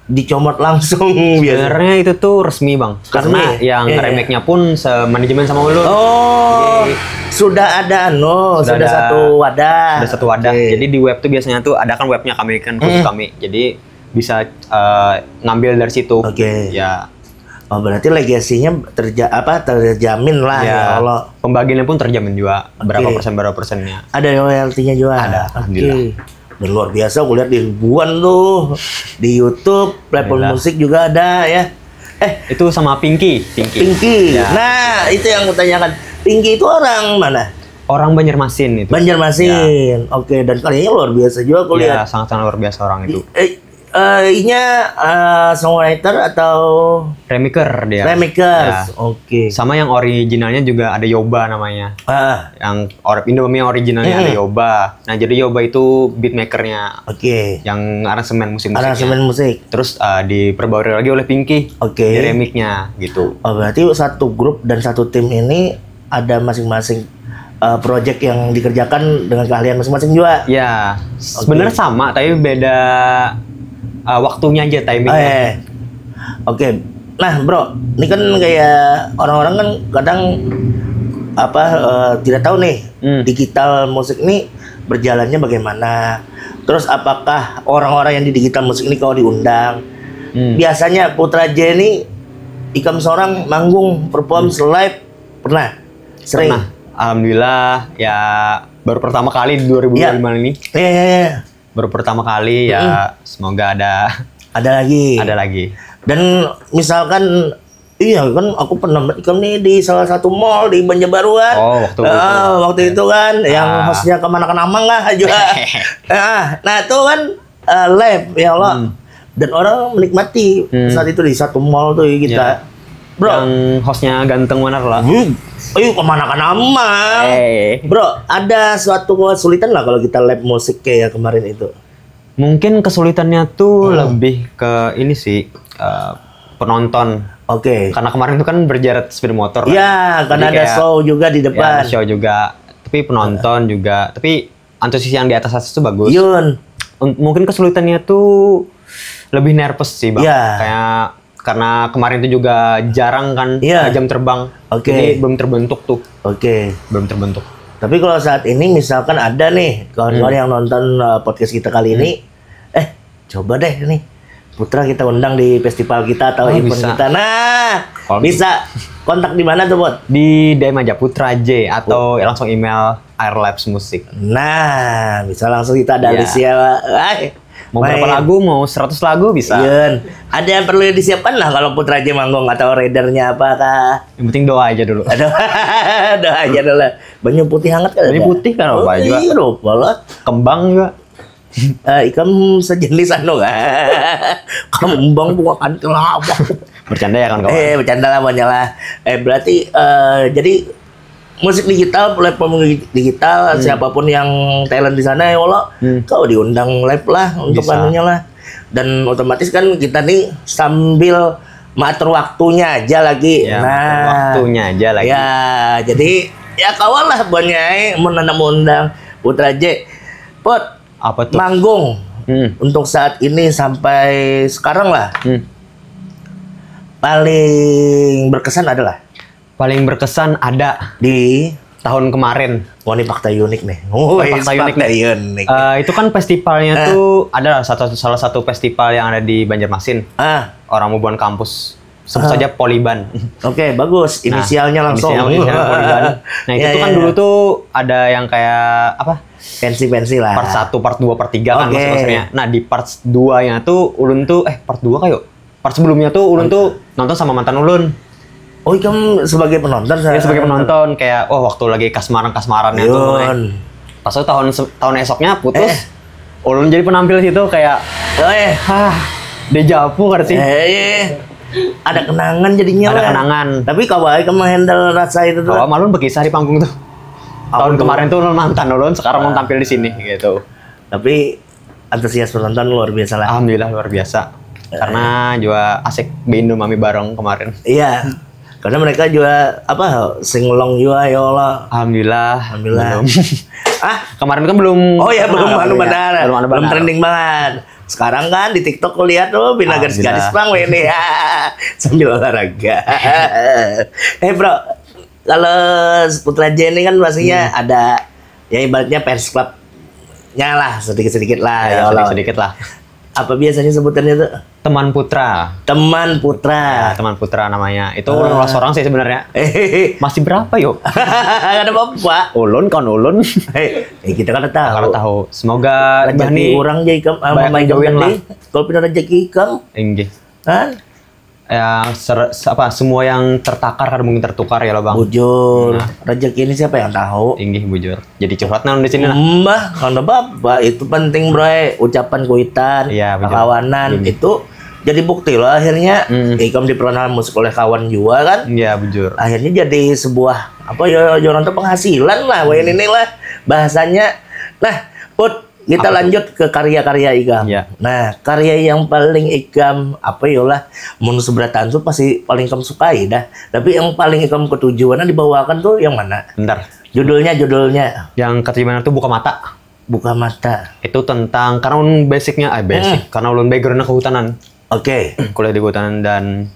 dicomot langsung biasanya? Sebenarnya itu tuh resmi bang, karena Resmi? Yang Iya, iya. Remake-nya pun semanajemén sama ulun. Oh, sudah ada anu, sudah, Sudah ada- satu wadah. Ada satu wadah. Oke. Jadi di web tuh biasanya tuh ada kan webnya kami kan khusus Hmm. Kami. Jadi bisa eh, ngambil dari situ. Oke. Ya. Oh, berarti legasinya terja apa terjamin lah ya, Ya. Allah. Pembagiannya pun terjamin juga. Berapa Oke. Persen berapa persennya? Ada royaltinya juga. Ada, Oke. alhamdulillah. Dan luar biasa, aku lihat di ribuan tuh di YouTube, platform Alhamdulillah. Musik juga ada ya. Eh, Itu sama Pinky, Pinky. Pinky. Ya. Nah, itu yang aku tanyakan. Pinky itu orang mana? Orang Banjarmasin itu. Banjarmasin. Oke, dan karyanya luar biasa juga aku Ya, lihat. Sangat-sangat luar biasa orang itu. Eh, eh, inya eh, songwriter atau Remaker dia. Remakers. Ya. Oke. Sama yang originalnya juga ada Yoba namanya. Ah, Yang or Indomie originalnya ada Hmm. Yoba. Nah, jadi Yoba itu beatmakernya oke. Yang aransemen musik-musiknya. Aransemen musik. Terus uh, diperbarui lagi oleh Pinky. Oke. Di remake-nya gitu. Oh, berarti satu grup dan satu tim ini ada masing-masing eh, project yang dikerjakan dengan keahlian masing-masing juga. Ya, sebenarnya sama tapi beda uh, waktunya aja timingnya. Eh, oke. Nah, bro, ini kan kayak orang-orang kan kadang apa eh, tidak tahu nih Hmm. digital musik ini berjalannya bagaimana. Terus apakah orang-orang yang di digital musik ini kalau diundang? Hmm. Biasanya Putra J ini ikam seorang manggung perform live pernah? Sering. Nah, alhamdulillah ya baru pertama kali di dua ribu dua puluh lima ini. Iya, iya, iya. Baru pertama kali ya semoga ada Ada lagi. ada lagi. Dan misalkan iya kan aku pernah ikam nih di salah satu mall di Banjarbaru kan. Oh, waktu Ah, itu. waktu itu kan yang Ah. hostnya kemana-kemana lah juga. Ah, nah itu kan eh, live ya Allah. Hmm. Dan orang menikmati Hmm. saat itu di satu mall tuh ya kita. Ya. Bro, Yang hostnya ganteng benar lah. Hmm, ayo kemana-kemana. Eh. Bro, ada suatu kesulitan lah kalau kita live musik kayak kemarin itu. Mungkin kesulitannya tuh Hmm. lebih ke ini sih eh, penonton. Oke. Karena kemarin itu kan berjarak sepeda motor. Kan? Ya, karena Jadi ada kayak- show juga di Ya, depan. ada show juga. Tapi penonton juga. Tapi antusias yang di atas atas tuh bagus. Yun, Un- mungkin kesulitannya tuh lebih nervous sih bang. Iya. Kayak karena kemarin tuh juga jarang kan Iya. jam terbang. Oke. Jadi belum terbentuk tuh, oke. belum terbentuk. Tapi kalau saat ini misalkan ada nih kawan-kawan yang nonton uh, podcast kita kali ini, eh coba deh nih Putra kita undang di festival kita atau Oh, event bisa. kita. Nah, Kalau bisa kontak di mana tuh, Bot? Di D M aja Putra J atau langsung email Air Labs Musik. Nah, bisa langsung kita ada Iya. Alicia. Ay, Mau berapa main. Lagu, mau seratus lagu bisa. Yun, ada yang perlu disiapkan lah kalau Putra J manggung atau ridernya apakah? Yang penting doa aja dulu. Aduh, doa aja dulu lah. Banyu putih hangat kan Banyu ada? Putih kan apa Oh, juga? Iya, lupa lah. Kembang juga. Eh, ikam sejenis anu kan? Kembang bunga kantil apa? Bercanda ya kawan-kawan. Eh, bercanda lah, banyak lah. Eh, berarti eh, jadi musik digital, platform digital, Hmm. siapapun yang talent di sana ya Allah, Hmm. kau diundang live lah untuk Bisa. Anunya lah. Dan otomatis kan kita nih sambil mengatur waktunya aja lagi. Ya, Nah, waktunya aja lagi. Ya, jadi ya kawan lah buatnya eh, mau nanam undang Putra J. Pot, Apa tuh? Manggung Hmm. untuk saat ini sampai sekarang lah. Hmm. Paling berkesan adalah Paling berkesan ada di tahun kemarin. Wah, ini fakta unik nih. Wih, Fakta unik fakta nih. unik. Eh, itu kan festivalnya Eh. Tuh ada satu salah satu festival yang ada di Banjarmasin. Ah, Orang Bubuhan Kampus. Sebut Ah. Saja Poliban. Oke, bagus. Nah, Inisialnya langsung. inisial- inisialnya Poliban. Nah, itu Ya, tuh kan ya. Dulu tuh ada yang kayak apa? Pensi-pensi lah. Part satu, part dua, part tiga kan Oke. masing-masingnya. Nah, di part dua-nya tuh ulun tuh eh part dua kayu. Part sebelumnya tuh ulun tuh nonton sama mantan ulun. Oh, ikam sebagai penonton Ya sebagai penonton kayak oh waktu lagi kasmaran-kasmarannya tuh. Eh. Yun. Pas itu tahun se- tahun esoknya putus. Eh. Ulun jadi penampil situ kayak Oh, eh. hah, dejavu ngerti. Eh, ada kenangan jadinya Ada lah. Kenangan. Tapi kau baik kamu handle rasa itu tuh. Kalau malu berkisah di panggung tuh. Tahun Aduh. Kemarin tuh ulun mantan ulun, sekarang mau tampil di sini gitu. Tapi antusias penonton luar biasa lah. Alhamdulillah luar biasa. Karena juga asik beindomami bareng kemarin. Iya. Karena mereka juga apa singelong juga ya Allah. Alhamdulillah. Alhamdulillah. Belum. Ah, Kemarin kan belum. oh ya belum terkenal, anu ya. Benar. Belum anu Belum benar. Trending banget. Sekarang kan di TikTok kulihat tuh bina Alhamdulillah. Gadis-gadis bang ini ya. Sambil olahraga. Eh bro, kalau Putra J ini kan pastinya Hmm. ada ya ibaratnya fans club-nya lah sedikit-sedikit lah ya, Ya, Allah. sedikit-sedikit lah. Apa biasanya sebutannya tuh? Teman Putra. Teman Putra. Ya, teman Putra namanya. Itu Ah. orang seorang sih sebenarnya. Masih berapa yuk? Ada apa? Ulun kan ulun. Hei, eh, kita kan tahu. Kalau tahu. Semoga Rezeki Bani orang jadi ikam ah, banyak mama yang ikam join tadi. Lah. Kalau pindah rezeki ikam, Inggih. Hah? Ya, ser- apa semua yang tertakar kadang mungkin tertukar ya lo bang. Bujur. Nah. Rezeki ini siapa yang tahu? Inggih bujur. Jadi curhat nang di sini lah. Mbah, kalau bapak itu penting bro, ucapan kuitan, Iya, betul. Kawanan Iya. Itu jadi bukti loh akhirnya Mm. ikam diperkenalkan musik oleh kawan juga kan. Iya bujur. Akhirnya jadi sebuah apa ya ya orang tuh penghasilan lah, wah ini lah bahasanya. Nah, Put, Kita lanjut ke karya-karya ikam. Ya. Nah, karya yang paling ikam apa yolah, mun seberataan tuh pasti paling ikam sukai dah. Tapi yang paling ikam ketujuan dibawakan tuh yang mana? Bentar. Judulnya, judulnya. Yang ketujuan tuh Buka Mata. Buka Mata. Itu tentang, karena ulun basicnya, eh basic, hmm, karena ulun backgroundnya kehutanan. Oke. Okay. Kuliah di kehutanan dan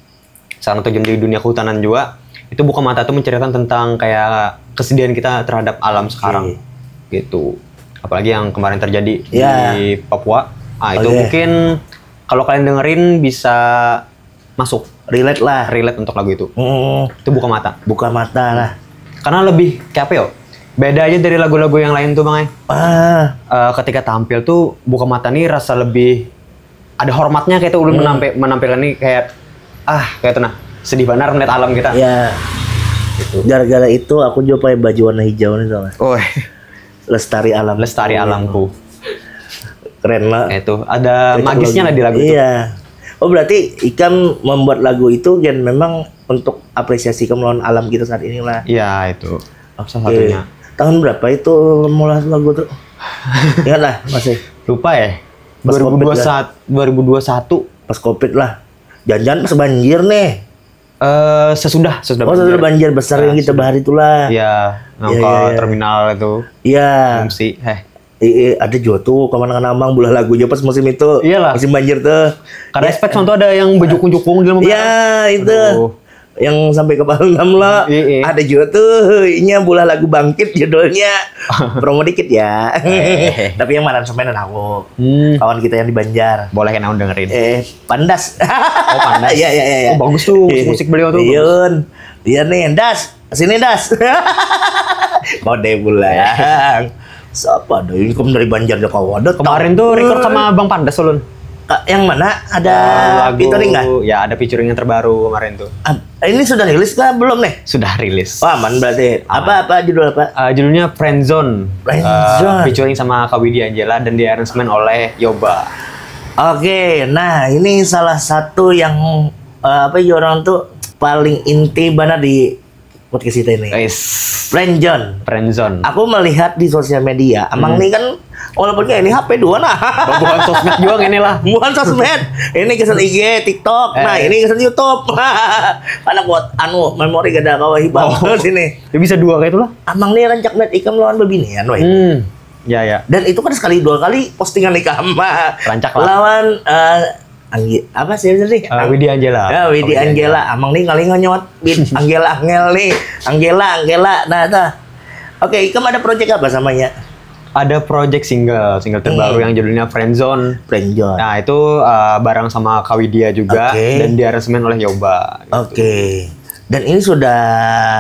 salah satu di dunia kehutanan juga. Itu Buka Mata tuh menceritakan tentang kayak kesedihan kita terhadap alam sekarang. Okay. Gitu. Apalagi yang kemarin terjadi, ya, di Papua. Ah, itu, okay, mungkin kalau kalian dengerin bisa masuk. Relate lah. Relate untuk lagu itu. Hmm. Itu Buka Mata. Buka Mata lah. Karena lebih kayak apa yo? Beda aja dari lagu-lagu yang lain tuh, Bang, eh. Ah. Eh, ketika tampil tuh Buka Mata nih rasa lebih ada hormatnya kayak tuh ulun, hmm, menampi-, menampilkan nih kayak, ah, kayak tuh nah, sedih benar melihat alam kita. Ya. Gitu. Gara-gara itu aku juga pakai baju warna hijau nih soalnya. Oh. Lestari alam. Lestari alamku. Keren lah. Itu ada magisnya lah di lagu itu. Iya. Oh, berarti ikam membuat lagu itu kan memang untuk apresiasi ikam lawan alam kita saat ini lah. Iya, itu. Oke. Salah satunya. Tahun berapa itu mulai lagu tuh? Ingat lah, masih. Lupa ya. Pas dua ribu dua puluh satu, covid lah. Dua ribu dua puluh satu. Pas covid lah. Jangan-jangan pas banjir nih. Eh, sesudah, sesudah banjir. Oh, sesudah banjir besar yang kita bahas itulah. Iya, nang ke terminal itu. Iya. Ngungsi, eh. Eh, eh, ada juga tuh kawan-kawan amang bulah lagu aja pas musim itu. Iyalah. Musim banjir tuh. Kada expect tuh ada yang bejukung-jukung di dalam. Iya, itu. Aduh. Yang sampai kepala enam lah. Iya, iya. Ada juga tuh, inya bulah lagu Bangkit judulnya. Promo dikit ya. Eh. Tapi yang mana semen aku. Hmm. Kawan kita yang di Banjar. Boleh kan aku dengerin. Eh, Pandas. Oh, Pandas. Iya, iya, iya, iya. Oh, bagus tuh musik, iya, musik beliau tuh. Iya, bagus. Iya nih, Das. Sini, Das. Kode pulang. Siapa ada income dari Banjar Jaka Wadat? Kemarin tuh record sama Bang Pandas ulun. Ka-, yang mana? Ada, eh, lagu, featuring nggak? Ya, ada featuring yang terbaru kemarin tuh. Ah, ini sudah rilis kah? Belum nih? Sudah rilis. Oh, aman berarti. Aman. Apa, apa judul apa? Eh, judulnya Friendzone. Friendzone. Eh, featuring sama Kak Widya Angela dan di arrangement oleh Yoba. Oke, nah ini salah satu yang, eh, apa ya orang tuh paling inti banget di podcast kita ini. Guys. Friendzone. Friendzone. Aku melihat di sosial media, amang, hmm, nih kan walaupun kayak ini H P dua nah. Bukan sosmed juga ini lah. Bukan sosmed. Ini kesan I G, TikTok. Eh. Nah, ini kesan YouTube. Karena buat anu memori gak ada kawa hibang. Oh. Sini. Ya bisa dua kayak itulah. Amang nih rancak lihat ikam lawan bebinian, weh. Hmm. Ya, ya. Dan itu kan sekali dua kali postingan ikam. Rancak lah. Lawan, eh, Anggi-, apa sih tadi? Eh, Widya Angela. Ya, Widya Angela. Amang nih kali nganyot. Anggela, Angel nih. Anggela, Anggela. Nah, tuh. Oke, ikam ada project apa samanya? Ada project single, single terbaru, hmm, yang judulnya Friendzone. Friendzone. Nah, itu, eh, bareng sama Kak Widya juga, oke, dan diaransemen oleh Yoba, gitu. Oke. Dan ini sudah,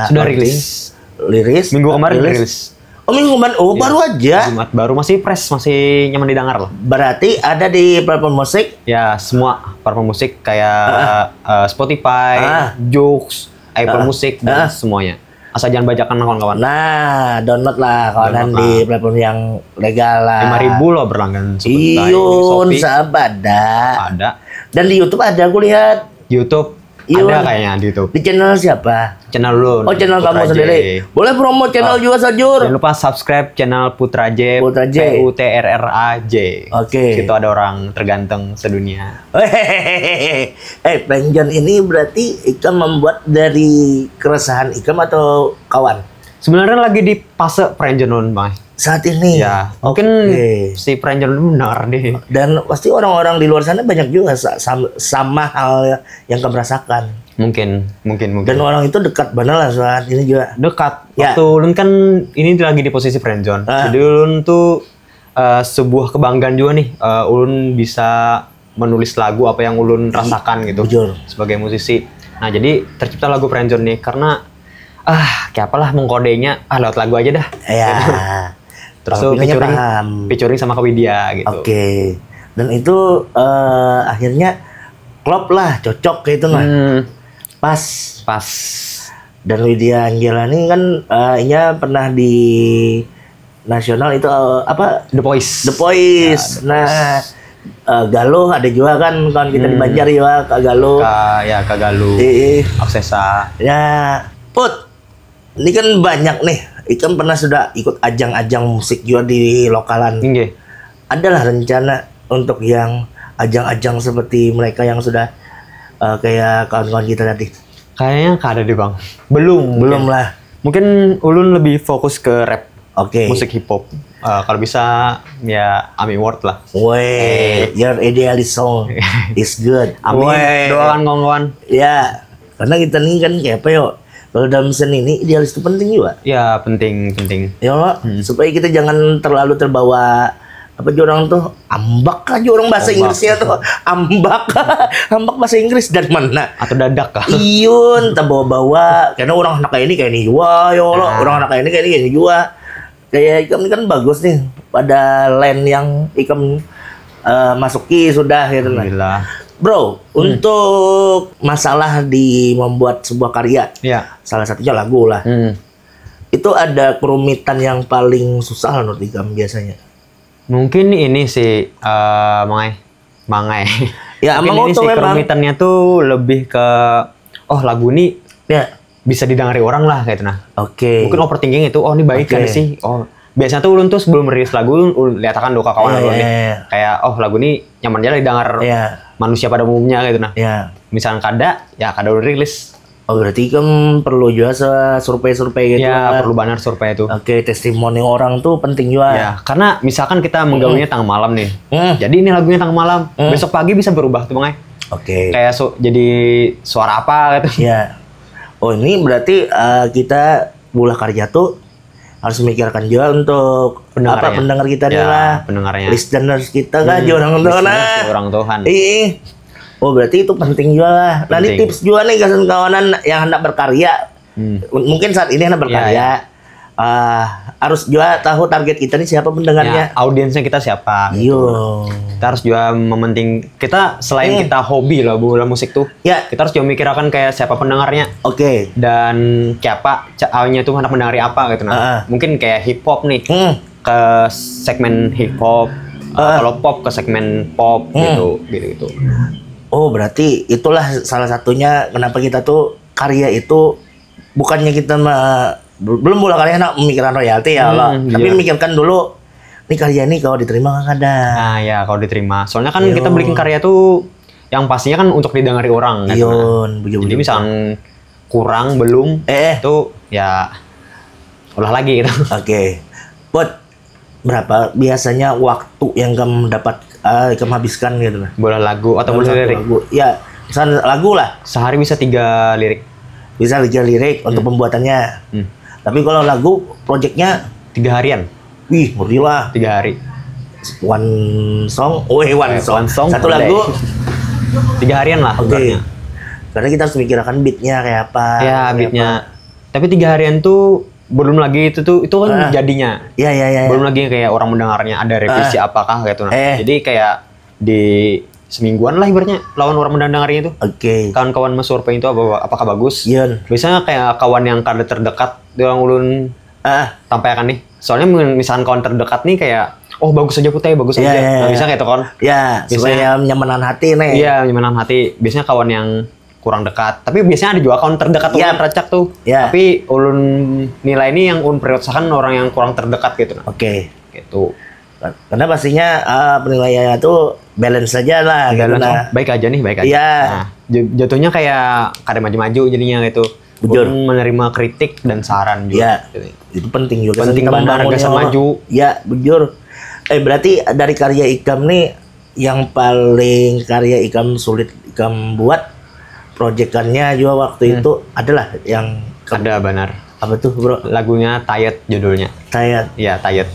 sudah rilis? Rilis? Minggu kemarin rilis. Oh, minggu kemarin. Oh, iya, baru aja. Jumat baru, masih fresh, masih nyaman didengar lah. Berarti ada di platform musik? Ya, semua platform musik kayak, ah, eh, Spotify, ah, Joox, Apple, ah, Music, dan, ah, semuanya. Asal jangan bajakan lah, kawan-kawan. Nah, download lah, kawanan, download lah di platform yang legal lah. Lima ribu loh berlangganan sebut. Iyun, Shopee. Sabada. Ada. Dan di YouTube ada, aku lihat. YouTube. Iyun. Ada kayaknya di YouTube. Di channel siapa? Channel lu. Oh, channel kamu sendiri. Boleh promo channel juga, Sajur. Jangan lupa subscribe channel Putra J. Putra J. P U T R R A J. Oke. Situ ada orang terganteng sedunia. Eh, Friendzone ini berarti ikam membuat dari keresahan ikam atau kawan? Sebenarnya lagi di fase Friendzone, Bang. Saat ini? Ya, mungkin si Friendzone benar deh. Dan pasti orang-orang di luar sana banyak juga sa-, sam-, sama hal yang kamu rasakan. Mungkin, mungkin, mungkin. Dan orang itu dekat benar lah saat ini juga. Dekat. Ya. Waktu ulun kan ini lagi di posisi Friendzone. Ah. Jadi ulun tuh, eh, sebuah kebanggaan juga nih, eh, ulun bisa menulis lagu apa yang ulun rasakan gitu, bujur, sebagai musisi. Nah, jadi tercipta lagu Friendzone nih karena, ah, kayak apalah mengkodenya, ah, lewat lagu aja dah. Ya. Terus tuh featuring, paham, featuring sama Kak Widya gitu. Oke. Dan itu, eh, akhirnya klop lah, cocok kayak itu mah. Hmm. Pas. Pas. Dan Widya Angela nih kan, eh, inya pernah di nasional itu, eh, apa? The Voice. The Voice. Ya, The Voice. Nah, eh, Galuh ada juga kan kawan kita di, hmm, Banjar juga, Kak Galuh. Kak, ya, Kak Galuh. Iya. Aksesa. Ya, Put. Ini kan banyak nih. Ikam pernah sudah ikut ajang-ajang musik juga di lokalan. Inggih. adalah rencana untuk yang ajang-ajang seperti mereka yang sudah uh, kayak kawan-kawan kita tadi? Kayaknya kada deh bang. Belum. Belum lah. Mungkin ulun lebih fokus ke rap. Oke. Musik hip hop. Uh, kalau bisa ya Ami Award lah. Woi, your idealist song is good. Amin. Woi. Doakan kawan-kawan. Ya, karena kita nih kan kayak apa yo? Kalau dalam seni ini idealis itu penting juga. Ya penting penting. Ya, hmm. Supaya kita jangan terlalu terbawa apa juga orang tuh ambak aja orang bahasa Inggrisnya tuh ambak ambak bahasa Inggris dari mana atau dadak kah? Iyun terbawa-bawa karena orang anak kayak ini kayak ini juga ya Allah nah. Orang anak kayak ini kayak ini kayak ini juga kayak ikam ini kan bagus nih pada line yang ikam uh, masuki sudah gitu lah. Bro, hmm. Untuk masalah di membuat sebuah karya, ya. Salah satunya lagu lah. Hmm. Itu ada kerumitan yang paling susah menurut ikam biasanya? Mungkin ini sih, uh, mangai, mangai. Ya, mungkin ini sih memang. Kerumitannya tuh lebih ke, oh lagu ini ya. Bisa didengari orang lah gitu nah. Oke. Okay. Mungkin overthinking itu, oh ini baik okay. Kan sih, oh biasanya tuh ulun tuh sebelum rilis lagu ulun lihatakan dulu ke kawan yeah, ulun yeah, yeah. Kayak oh lagu ini nyaman aja didengar yeah. Manusia pada umumnya gitu nah yeah. Misalkan kada ya kada ulun rilis. Oh berarti kan perlu juga survei-survei gitu ya, kan? Perlu banget survei itu. Oke, testimoni orang tuh penting juga. Ya, karena misalkan kita menggawainya hmm. Tengah malam nih. Hmm. Jadi ini lagunya tengah malam. Hmm. Besok pagi bisa berubah tuh, Bang. Oke. Kayak so, jadi suara apa gitu. Ya. Oh, ini berarti uh, kita bulah karya tuh harus memikirkan juga untuk pendengarnya. Apa pendengar kita ya, nih lah pendengarnya listeners kita kan hmm, orang tuh nah orang tuhan ih oh berarti itu penting juga lah nanti tips juga nih kawan-kawan yang hendak berkarya hmm. Mungkin saat ini hendak berkarya ya, ya. Uh, harus juga tahu target kita nih siapa pendengarnya ya, audiensnya kita siapa gitu. Iyo. Kita harus juga mementing kita selain hmm. Kita hobi lah bola musik tuh ya kita harus juga mikirkan kayak siapa pendengarnya oke okay. Dan siapa awalnya tuh hendak mendengari apa gitu nah. Uh-uh. Mungkin kayak hip hop nih hmm. Ke segmen hip hop. Uh. Kalau pop ke segmen pop hmm. Gitu gitu gitu. Oh berarti itulah salah satunya kenapa kita tuh karya itu bukannya kita me- belum bola karya nak memikirkan royalti ya Allah. Hmm, tapi iya. Mikirkan dulu ini karya ini kalau diterima kan ada. Nah ya kalau diterima. Soalnya kan Yo. Kita bikin karya tuh yang pastinya kan untuk didengari orang. Iyo, gitu. Jadi misalkan kurang belum eh. Itu ya olah lagi gitu. Oke. Okay. Buat berapa biasanya waktu yang kamu dapat uh, kamu habiskan gitu nah. Bola lagu atau bola lirik? Lagu. Ya, misal lagu lah. Sehari bisa tiga lirik. Bisa tiga lirik hmm. Untuk pembuatannya. Hmm. Tapi kalau lagu projectnya tiga harian. Wih, ngeri lah. Tiga hari. One song, oh eh, one, eh, song. One song. Satu lagu. Tiga harian lah. Oke. Okay. Karena kita harus mikirkan beatnya kayak apa. Ya, beatnya. Apa. Tapi tiga harian tuh belum lagi itu tuh itu kan ah. Jadinya. Ya ya ya. Belum lagi kayak orang mendengarnya ada revisi ah. Apakah gitu nah. Eh. Jadi kayak di semingguan lah ibaratnya lawan orang mendengarnya itu. Oke. Okay. Kawan-kawan mas survei itu apa apakah bagus? Iya. Biasanya kayak kawan yang kada terdekat orang ulun ah. Tampaikan nih. Soalnya misalkan kawan terdekat nih kayak oh bagus aja putai bagus ya, aja. Ya, nah, ya. Bisa kayak itu kan. Ya, biasanya, supaya nyaman hati nih. Iya, nyaman hati. Biasanya kawan yang kurang dekat. Tapi biasanya ada juga kawan terdekat ya. Ulun racak tuh. Ya. Tapi ulun nilai ini yang ulun prioritaskan orang yang kurang terdekat gitu nah. Oke. Okay. Gitu. Karena pastinya uh, penilaiannya tuh balance aja lah. Balance gitu, nah. Oh, baik aja nih, baik aja. Iya. Nah, jatuhnya kayak kada maju-maju jadinya gitu. Bujur. Ulun menerima kritik dan saran juga. Iya. Gitu. Itu penting juga. Penting banget harga maju. Iya, bujur. Eh berarti dari karya ikam nih yang paling karya ikam sulit ikam buat proyekannya juga waktu hmm. Itu adalah yang ada benar apa tuh bro lagunya Tired judulnya Tired ya Tired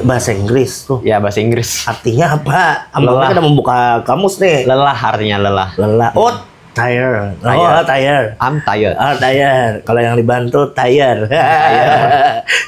bahasa Inggris tuh ya bahasa Inggris artinya apa lelah kita membuka kamus nih lelah artinya lelah lelah oh tired oh tired I'm tired ah tired kalau yang dibantu tired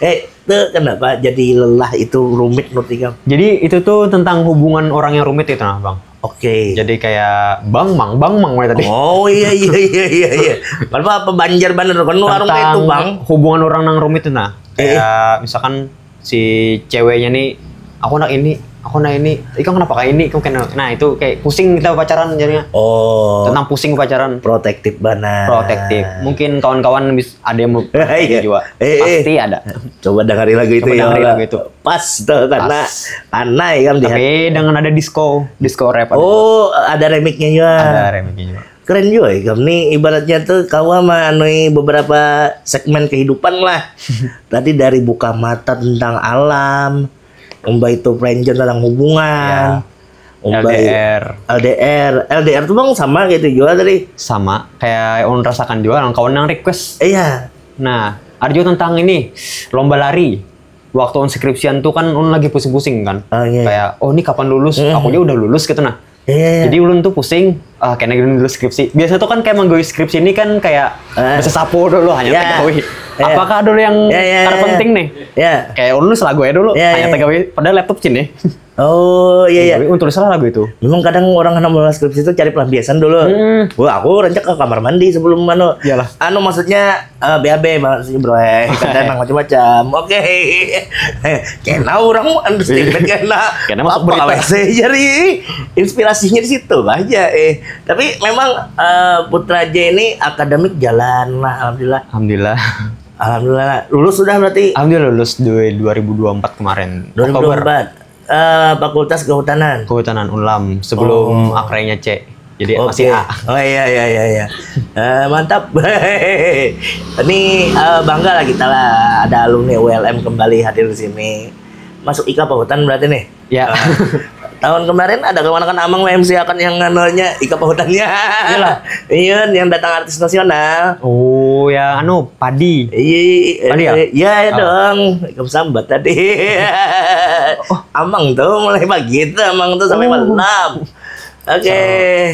eh Tuh, kenapa jadi lelah itu rumit menurut ikam? Jadi itu tuh tentang hubungan orang yang rumit itu nah bang. Oke. Okay. Jadi kayak bang mang bang mang mulai tadi. Oh iya iya iya iya iya. Kenapa apa banjir bener kan warung kayak itu bang? Hubungan orang yang rumit itu nah. Eh. Kayak misalkan si ceweknya nih, aku anak ini, Aku nah ini, ikam kenapa kayak ini? Ikam kena, nah itu kayak pusing kita pacaran jadinya. Oh, Tentang pusing pacaran. Protektif banar. Protektif. Mungkin kawan-kawan bis ada yang mau Iya. juga. Eh, eh. Pasti ada. Coba dengerin lagu itu Coba ya. dengerin Allah. Lagu itu. Pas tuh karena Pas. Ana ya kan di hati. Tapi dengan ada disco, disco rap. Ada. Oh, ada remixnya juga. Ada remixnya juga. Keren juga ya, Gam. Nih ibaratnya tuh kau sama anui beberapa segmen kehidupan lah. Tadi dari buka mata tentang alam, umbai itu friendzone tentang hubungan, Ya. umbai L D R. L D R, L D R tuh bang sama gitu juga tadi. Sama kayak ulun rasakan juga orang kawan yang request. Eh, iya, Nah, ada juga tentang ini lomba lari. Waktu ulun skripsian tuh kan ulun lagi pusing-pusing kan. Oh, iya. Kayak oh ini kapan lulus? Hmm. Aku aja udah lulus gitu nah. Iya, iya. Jadi ulun tuh pusing, ah, kena gini dulu skripsi. Biasa tuh kan kayak menggawe skripsi ini kan kayak Eh. bersesapu dulu hanya Ya. tegawi. Ya. Apakah dulu yang Ya, ya, ya. terpenting nih? Ya. Kayak ulun selagu ya dulu, Ya, hanya ya. tegawi. Padahal laptop sini. Oh iya iya. Tapi ulun tulis salah lagu itu. Memang kadang orang hendak mulai skripsi itu cari pelampiasan dulu. Hmm. Wah, aku rancak ke kamar mandi sebelum anu. Iyalah. Anu maksudnya eh, B A B maksudnya bro. Eh, kadang macam-macam. Oke. Kena orang understatement kena. Kena masuk Apa berita. Saya jadi inspirasinya di situ aja eh. Tapi memang eh, Putra J ini akademik jalan lah alhamdulillah. Alhamdulillah. Alhamdulillah lulus sudah berarti Alhamdulillah lulus di dua ribu dua puluh empat kemarin. Oktober. dua ribu dua puluh empat. Eh, Fakultas Kehutanan. Kehutanan Unlam sebelum akranya C. Jadi Oke. masih A. Oh iya iya iya iya. Eh, mantap. Ini eh, bangga lah kita lah ada alumni U L M kembali hadir di sini. Masuk I K P Hutan berarti nih. Ya. Eh, tahun kemarin ada kemanakan Amang M C akan yang anunya I K P Hutannya. Iya, yang datang artis nasional. Oh ya anu padi. Iya, Tadi ya? iya, iya dong. Ikam sambat tadi. Amang tuh mulai pagi tuh, Amang tuh sampai malam. Oke,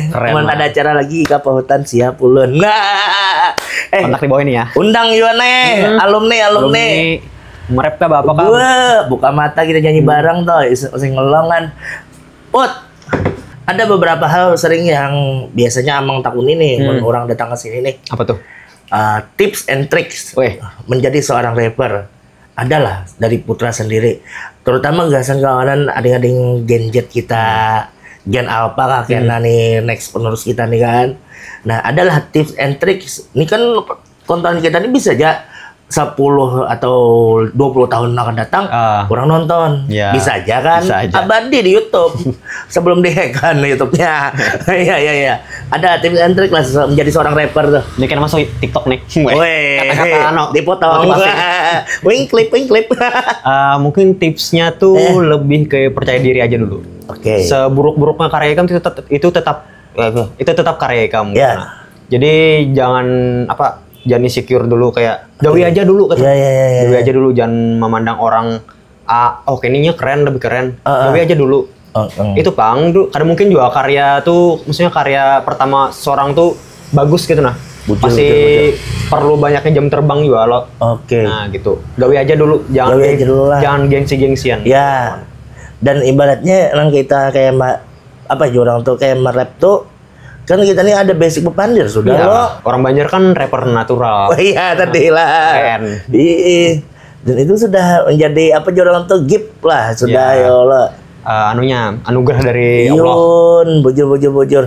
Keren cuman lah. Ada acara lagi ke Pahutan siap ulun. Nah, eh, Kontak di bawah ini ya. Undang juga nih, alumni, alumni. Merep kah bapak kah? Wah, buka mata kita nyanyi bareng tuh, is- sing ngelong kan. Ut, ada beberapa hal sering yang biasanya Amang takuni nih, mun orang datang ke sini nih. Apa tuh? Uh, tips and tricks Weh. Menjadi seorang rapper adalah dari Putra sendiri. Terutama gasan kawanan ading-ading Gen Z kita, Gen Alpha kah kena nih next penerus kita nih kan. Nah, adalah tips and tricks. Ini kan konten kita ini bisa aja sepuluh atau dua puluh tahun akan datang Ah. Kurang nonton. Ya. Bisa aja kan. Bisa aja. Abadi di YouTube. Sebelum dihack kan YouTube-nya. Iya iya iya. Ada tips and trick lah menjadi seorang rapper tuh. Ini kan masuk TikTok nih. Weh. Weh, Kata-kata anu, dipotong. motivasi. Wing clip, wing clip. Ah, mungkin tipsnya tuh Eh. Lebih ke percaya diri aja dulu. Oke. Seburuk-buruknya karya ikam itu tetap itu tetap Ya. itu tetap karya ikam. Ya. Nah, jadi jangan apa jangan insecure dulu kayak gawe aja dulu kata. Ya, ya, ya, ya, Gawe ya. Aja dulu jangan memandang orang ah oh kayaknya keren lebih keren. Ah, ah. Gawe aja dulu. Oh, oh. Itu pang dulu. Kadang mungkin juga karya tuh maksudnya karya pertama seorang tuh bagus gitu nah. Betul, Masih betul, perlu banyaknya jam terbang juga lo. Oke. Nah gitu. Gawe aja dulu jangan Gawe aja dulu lah. Jangan gengsi-gengsian. Ya. Dan ibaratnya nang kita kayak ma- apa ya orang tuh kayak merap tuh kan kita nih ada basic bepandir sudah Iya, lo. Orang Banjar kan rapper natural. Oh iya tadi lah. Keren. Iya. Dan itu sudah menjadi apa orang tuh gift lah sudah Iya. Ya Allah. Eh, anunya anugerah dari Allah. Yun, bujur bujur bujur.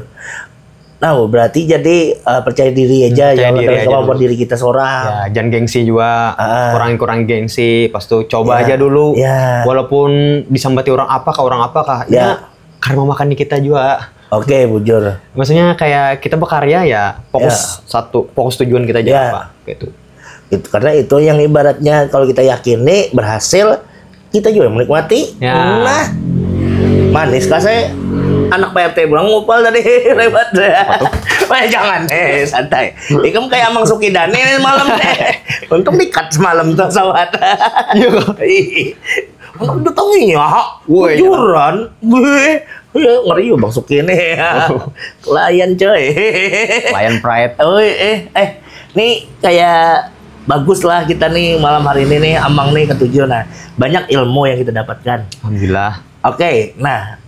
Nah, berarti jadi eh, percaya diri aja Percaya ya Allah diri dengan aja kemampuan dulu. Diri kita seorang. Ya, jangan gengsi juga, Ah. kurang-kurang gengsi, pas tuh coba Ya. Aja dulu, Ya. Walaupun disambati orang apa kah, orang apa kah, Ya. Ya, karma makan di kita juga. Oke, bujur. Maksudnya kayak kita berkarya ya, fokus Ya. Satu, fokus tujuan kita aja Ya. Apa, gitu. Itu karena itu yang ibaratnya kalau kita yakini berhasil, kita juga menikmati. Ya. Nah, manis kah saya? Anak P R T pulang ngupal tadi lewat. Wah, jangan eh santai. Ikam kayak Amang Sukidani nih malam nih. Untung dikat semalam tuh pesawat. Iya. Ih, Untung datangnya. Woi, Bujuran. Weh. Ya, ngeri ya Bang Suki nih. Klien coy. Klien pride. Oh, eh, eh, nih kayak bagus lah kita nih malam hari ini nih, Amang nih ketujuh. Nah, banyak ilmu yang kita dapatkan. Alhamdulillah. Oke, nah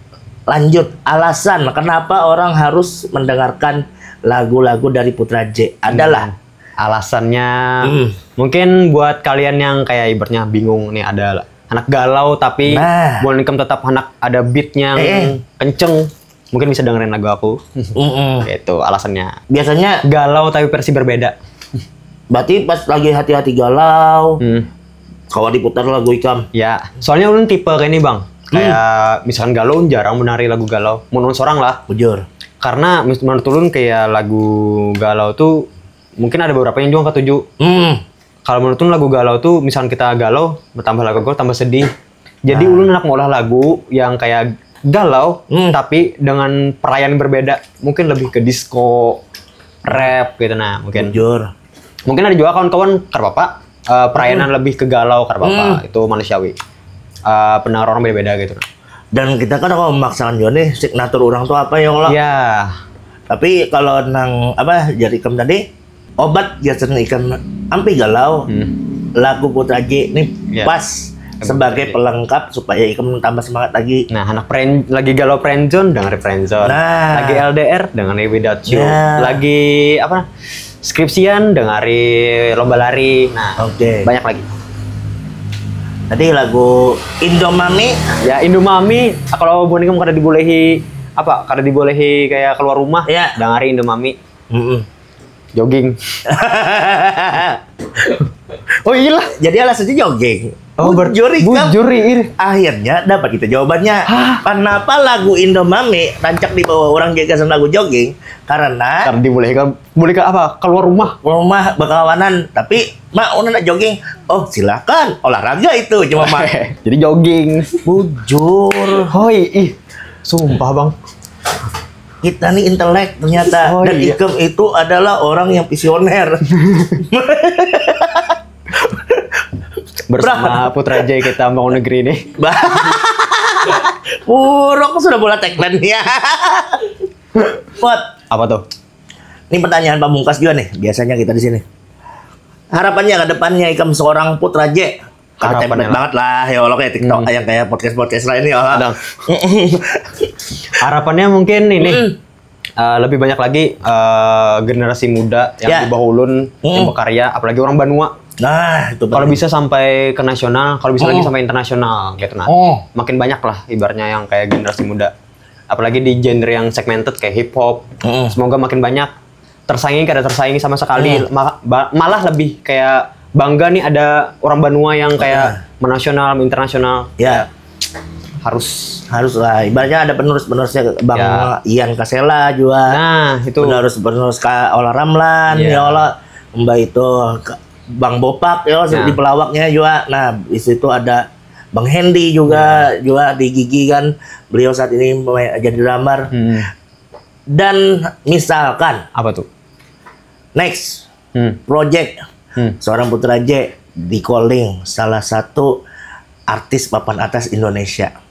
lanjut alasan kenapa orang harus mendengarkan lagu-lagu dari Putra J adalah Alasannya Hmm. mungkin buat kalian yang kayak ibaratnya bingung nih ada Anak galau tapi nah. Buhan ikam tetap anak ada beatnya yang eh. Kenceng. Mungkin bisa dengerin lagu aku. Mm-mm. Itu alasannya. Biasanya galau tapi versi berbeda. Berarti pas lagi hati-hati galau, hmm. Kawa diputar lagu ikam. Ya, soalnya ulun tipe kayak ini bang. Kayak hmm. Misalkan galau jarang menari lagu galau. Menurut seorang lah. Bujur. Karena menurut ulun kayak lagu galau tuh mungkin ada beberapa yang juga ketuju. Hmm. Kalau menurut ulun lagu galau tuh misalkan kita galau bertambah lagu galau tambah sedih. Jadi nah. Ulun hendak maulah lagu yang kayak galau hmm. Tapi dengan perayaan berbeda. Mungkin lebih ke disco, rap gitu nah mungkin. Jujur. Mungkin ada juga kawan-kawan karpapa uh, eh, perayaan hmm. Lebih ke galau karpapa hmm. Itu manusiawi. Uh, pendengar orang beda-beda gitu. Dan kita kan kalau memaksakan juga nih signatur orang tuh apa ya Allah. Ya. Tapi kalau nang apa jadi kem tadi obat biasanya ikan ampi galau hmm. Lagu Putra J ini ya. Pas sebagai pelengkap supaya ikam tambah semangat lagi. Nah, anak friend lagi galau friendzone dengar friendzone. Nah. Lagi L D R dengar Without You. Ya. Lagi apa? Skripsian dengari lomba lari. Nah, oke. Banyak lagi. Tadi lagu Indomami. Ya Indomami kalau bukan kamu kada dibolehi apa? Kada dibolehi kayak keluar rumah. Ya. Dengari Indomami. Mm-mm. Jogging. Oh iya. Jadi alasannya jogging. Oh, bujur ikam. Bujur ir. Akhirnya dapat kita jawabannya. Hah? Kenapa lagu Indomami rancak dibawa orang gagasan lagu jogging? Karena karena dibolehkan boleh ke apa? Keluar rumah. Keluar rumah berkawanan, tapi mak udah nak jogging. Oh, silakan. Olahraga itu cuma mak. Jadi jogging. Bujur. Hoi, ih. Sumpah, Bang. Kita nih intelek ternyata. Oh, dan iya. Ikam itu adalah orang yang visioner. Bersama Putra J kita membangun negeri ini. Buruk sudah bola tagline ya. Pot. Apa tuh? Ini pertanyaan pamungkas juga nih. Biasanya kita di sini. Harapannya ke depannya ikam seorang Putra J. Harapannya banget lah ya Allah kayak TikTok hmm. Yang kayak podcast-podcast lain ya Allah. Harapannya mungkin ini hmm. Uh, lebih banyak lagi uh, generasi muda yang ya. Di bawah ulun hmm. Yang berkarya, apalagi orang Banua. Nah, itu kalau bisa sampai ke nasional, kalau bisa hmm. Lagi sampai internasional gitu nah. Oh. Makin banyak lah ibaratnya yang kayak generasi muda. Apalagi di genre yang segmented kayak hip hop. Hmm. Semoga makin banyak tersaingi kada tersaingi sama sekali hmm. Ma- ba- malah lebih kayak bangga nih ada orang Banua yang kayak hmm. Menasional internasional ya harus harus lah ibaratnya ada penerus penerusnya bang ya. Ian Kasela juga nah itu penerus penerus ka Ola Ramlan ya, ya Allah mbak itu Bang Bopak ya, ya. Di pelawaknya juga nah di situ ada Bang Hendy juga ya. Juga di Gigi kan beliau saat ini jadi drummer hmm. Dan misalkan apa tuh? Next hmm. Project hmm. Seorang Putra J di calling salah satu artis papan atas Indonesia.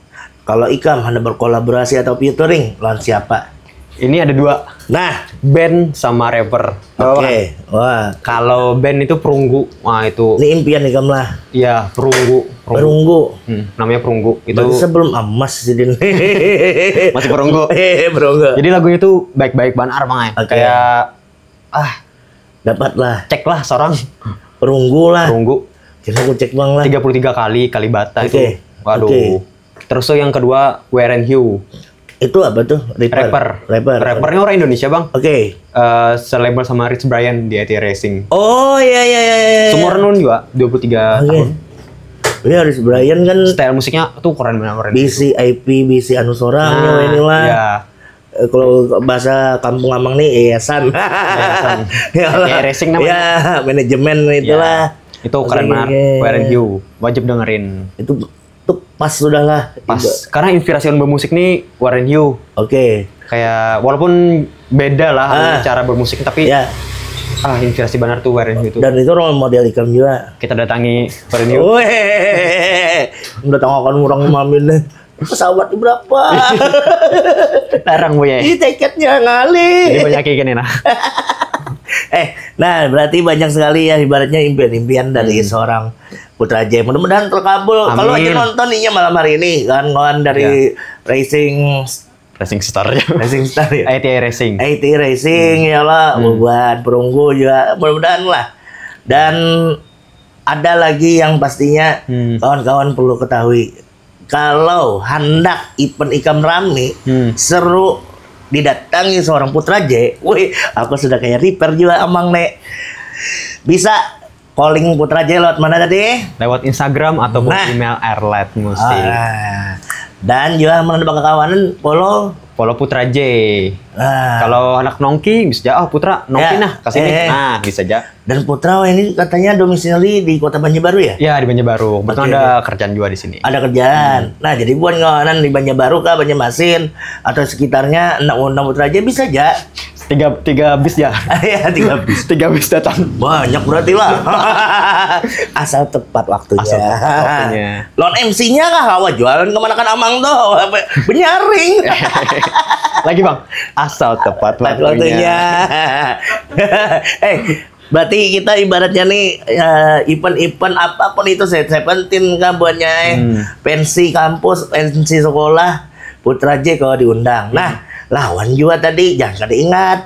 Kalau ikam hendak berkolaborasi atau featuring lawan siapa? Ini ada dua. Nah, band sama rapper. Oke. Okay. Wah. Kalau band itu perunggu. Wah, itu. Ini impian ikam lah. Iya, perunggu. Perunggu. Hmm, namanya perunggu. Itu berarti sebelum emas sih din. Masih perunggu. Eh, perunggu. Jadi lagunya tuh baik-baik banget mang. Okay. Kayak ah dapat lah. Cek lah seorang perunggu lah. Perunggu. Kita aku cek bang lah. Tiga puluh tiga kali Kalibata okay. Itu. Waduh. Okay. Terus tuh yang kedua Warren Hugh. Itu apa tuh? Rapper. Rapper. Rapper. Rappernya orang Indonesia bang. Oke. Okay. Uh, selabel sama Rich Brian di I T Racing. Oh iya iya iya. Iya. Seumuran ulun juga dua puluh tiga okay. Tahun. Iya Rich Brian kan. Style musiknya tuh keren banget keren. B C I P, B C anu seorang nah, inilah. Iya. Eh, kalau bahasa kampung amang nih yayasan. Yayasan. Ya, racing namanya. Ya, manajemen itulah. Ya, itu keren banget. Warren Hugh wajib dengerin. Itu tuh pas sudah lah. Pas. Karena inspirasi bermusik nih Warren Hugh. Oke. Kayak walaupun beda lah ah. Cara bermusik tapi ya. Ah inspirasi benar tuh Warren Hugh itu. Dan itu role model ikam juga. Kita datangi Warren Hugh. Weh, udah tahu kan orang mamin deh. Pesawat berapa? Larang bu ya. Ini tiketnya ngalih. Ini banyak kayak gini nah. Eh, nah berarti banyak sekali ya ibaratnya impian-impian dari hmm. Seorang Putra J. Mudah-mudahan terkabul. Amin. Kalau aja nonton ini malam hari ini kan kawan dari ya. Racing Racing Star ya. Racing Star ya. I T I Racing. I T I Racing hmm. Ya lah, hmm. Buat perunggu juga mudah-mudahan lah. Dan Ada lagi yang pastinya hmm. kawan-kawan perlu ketahui. Kalau hendak event ikam rame, hmm. seru, didatangi seorang Putra J, wih, aku sudah kayak repair juga, Amang, nek. Bisa calling Putra J lewat mana tadi? Lewat Instagram ataupun nah. email Erlet Musik. Ah. Dan juga mana bakal kawanan, follow follow Putra J. Nah. Kalau anak nongki bisa aja, oh Putra nongki ya. Nah kasih eh. Nah bisa aja. Dan Putra ini katanya domisili di Kota Banjarbaru ya? Ya di Banjarbaru. Betul ada kerjaan juga di sini. Ada kerjaan. Hmm. Nah jadi buat ngawanan di Banjarbaru kah, Banjarmasin atau sekitarnya, nak undang Putra J bisa aja. Tiga tiga bis ya. Iya tiga bis. Tiga bis datang. Banyak berarti lah. Asal tepat waktunya. Asal tepat waktunya. Lon M C-nya kah kawa jualan kemanakan Amang tuh? Benyaring. Lagi bang. Asal tepat waktunya. Waktunya. Eh, berarti kita ibaratnya nih uh, event-event apapun itu, Seventeen kah buatnya, eh. Hmm. Pensi kampus, pensi sekolah, Putra J kalau diundang. Nah, lawan juga tadi jangan kada ingat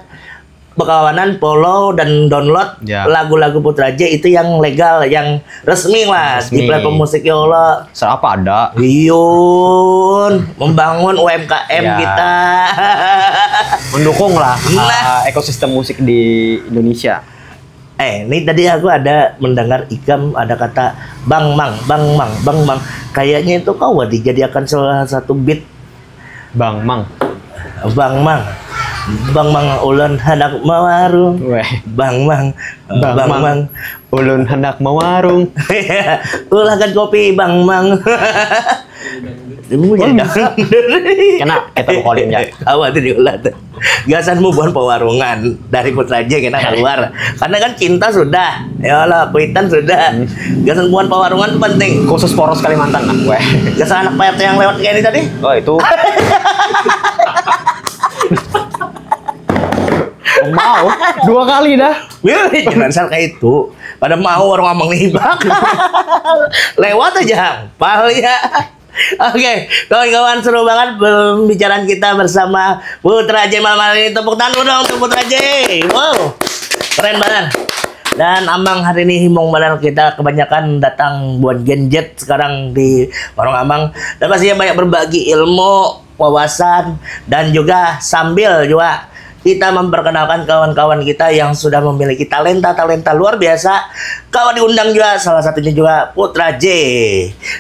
bekawanan, follow dan download ya. Lagu-lagu Putra J itu yang legal, yang resmi lah resmi. Di platform musik ya Allah. Serapa ada. Iyun, membangun U M K M ya. Kita. Mendukung lah nah. Uh, ekosistem musik di Indonesia. Eh, ini tadi aku ada mendengar ikam ada kata Bang Mang, Bang Mang, Bang Mang. Kayaknya itu kau dijadikan salah satu beat. Bang Mang. Bang Mang. Bang Mang ulun hendak mawarung. Weh. Bang Mang. Bang, Bang Mang. Mang. Ulun hendak mawarung. Ulahkan kopi Bang Mang. Kena kita calling ya. Awak tuh diulah tuh. Gasan bubuhan pewarungan dari Putra J kita keluar. Karena kan cinta sudah, ya Allah, kuitan sudah. Hmm. Gasan bubuhan pewarungan tuh penting. Khusus poros Kalimantan lah, weh. Gasan anak P R T yang lewat kayak ini tadi. Oh, itu. Mau dua kali dah. Wih, jangan asal kayak itu. Pada mau orang ngomong nih, Bang. Lewat aja, hang. Pahal ya. Oke, kawan-kawan, seru banget pembicaraan kita bersama Putra J malam hari ini. Tepuk tangan dulu dong untuk Putra J. Wow, keren banget. Dan Amang hari ini himung banar kita kebanyakan datang buat genjet sekarang di warung Amang. Dan pastinya banyak berbagi ilmu, wawasan, dan juga sambil juga kita memperkenalkan kawan-kawan kita yang sudah memiliki talenta-talenta luar biasa. Kawan diundang juga, salah satunya juga Putra J.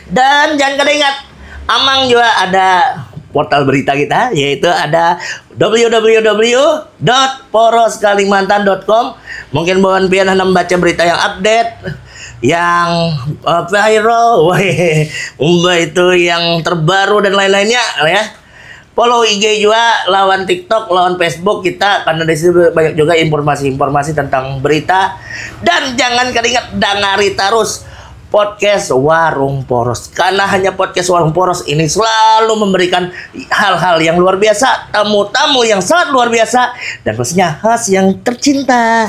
Dan jangan kada ingat, Amang juga ada portal berita kita, yaitu ada w w w dot poros kalimantan dot com. Mungkin buhan pian handak membaca berita yang update, yang uh, viral, wah, itu yang terbaru dan lain-lainnya ya. Follow I G juga, lawan TikTok, lawan Facebook kita, karena di situ banyak juga informasi-informasi tentang berita. Dan jangan keringat, dangari terus podcast Warung Poros, karena hanya podcast Warung Poros ini selalu memberikan hal-hal yang luar biasa, tamu-tamu yang sangat luar biasa, dan pastinya host yang tercinta.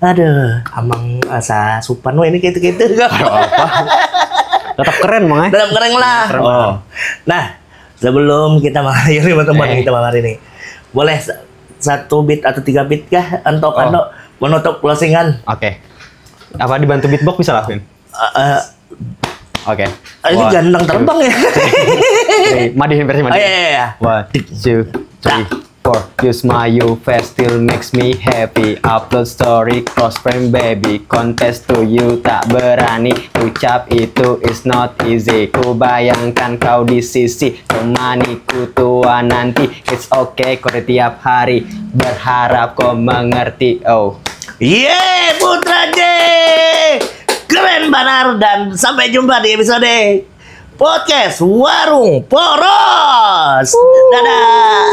Aduh, Amang asa supan weh ini kayak gitu. Apa? Tetap keren, Mang, eh? Tetap keren lah. Keren. Oh. Nah, sebelum kita mengakhiri pertemuan eh. Kita malam hari ini, boleh satu beat atau tiga beat kah? Antok oh. Ando menutup closingan. Oke. Okay. Apa dibantu beatbox bisa lakuin? Uh, uh, Oke. Okay. Ini ganteng terbang ya. Madihin versi madihin. Oh, iya, iya, iya. One, two, three, four. You smile, you face still makes me happy. Upload story, cross frame baby. Contest to you tak berani. Ucap itu is not easy. Ku bayangkan kau di sisi. Temani ku tua nanti. It's okay, kau tiap hari. Berharap kau mengerti. Oh. Yeay, Putra J. Keren banar dan sampai jumpa di episode podcast Warung Poros. Dadah.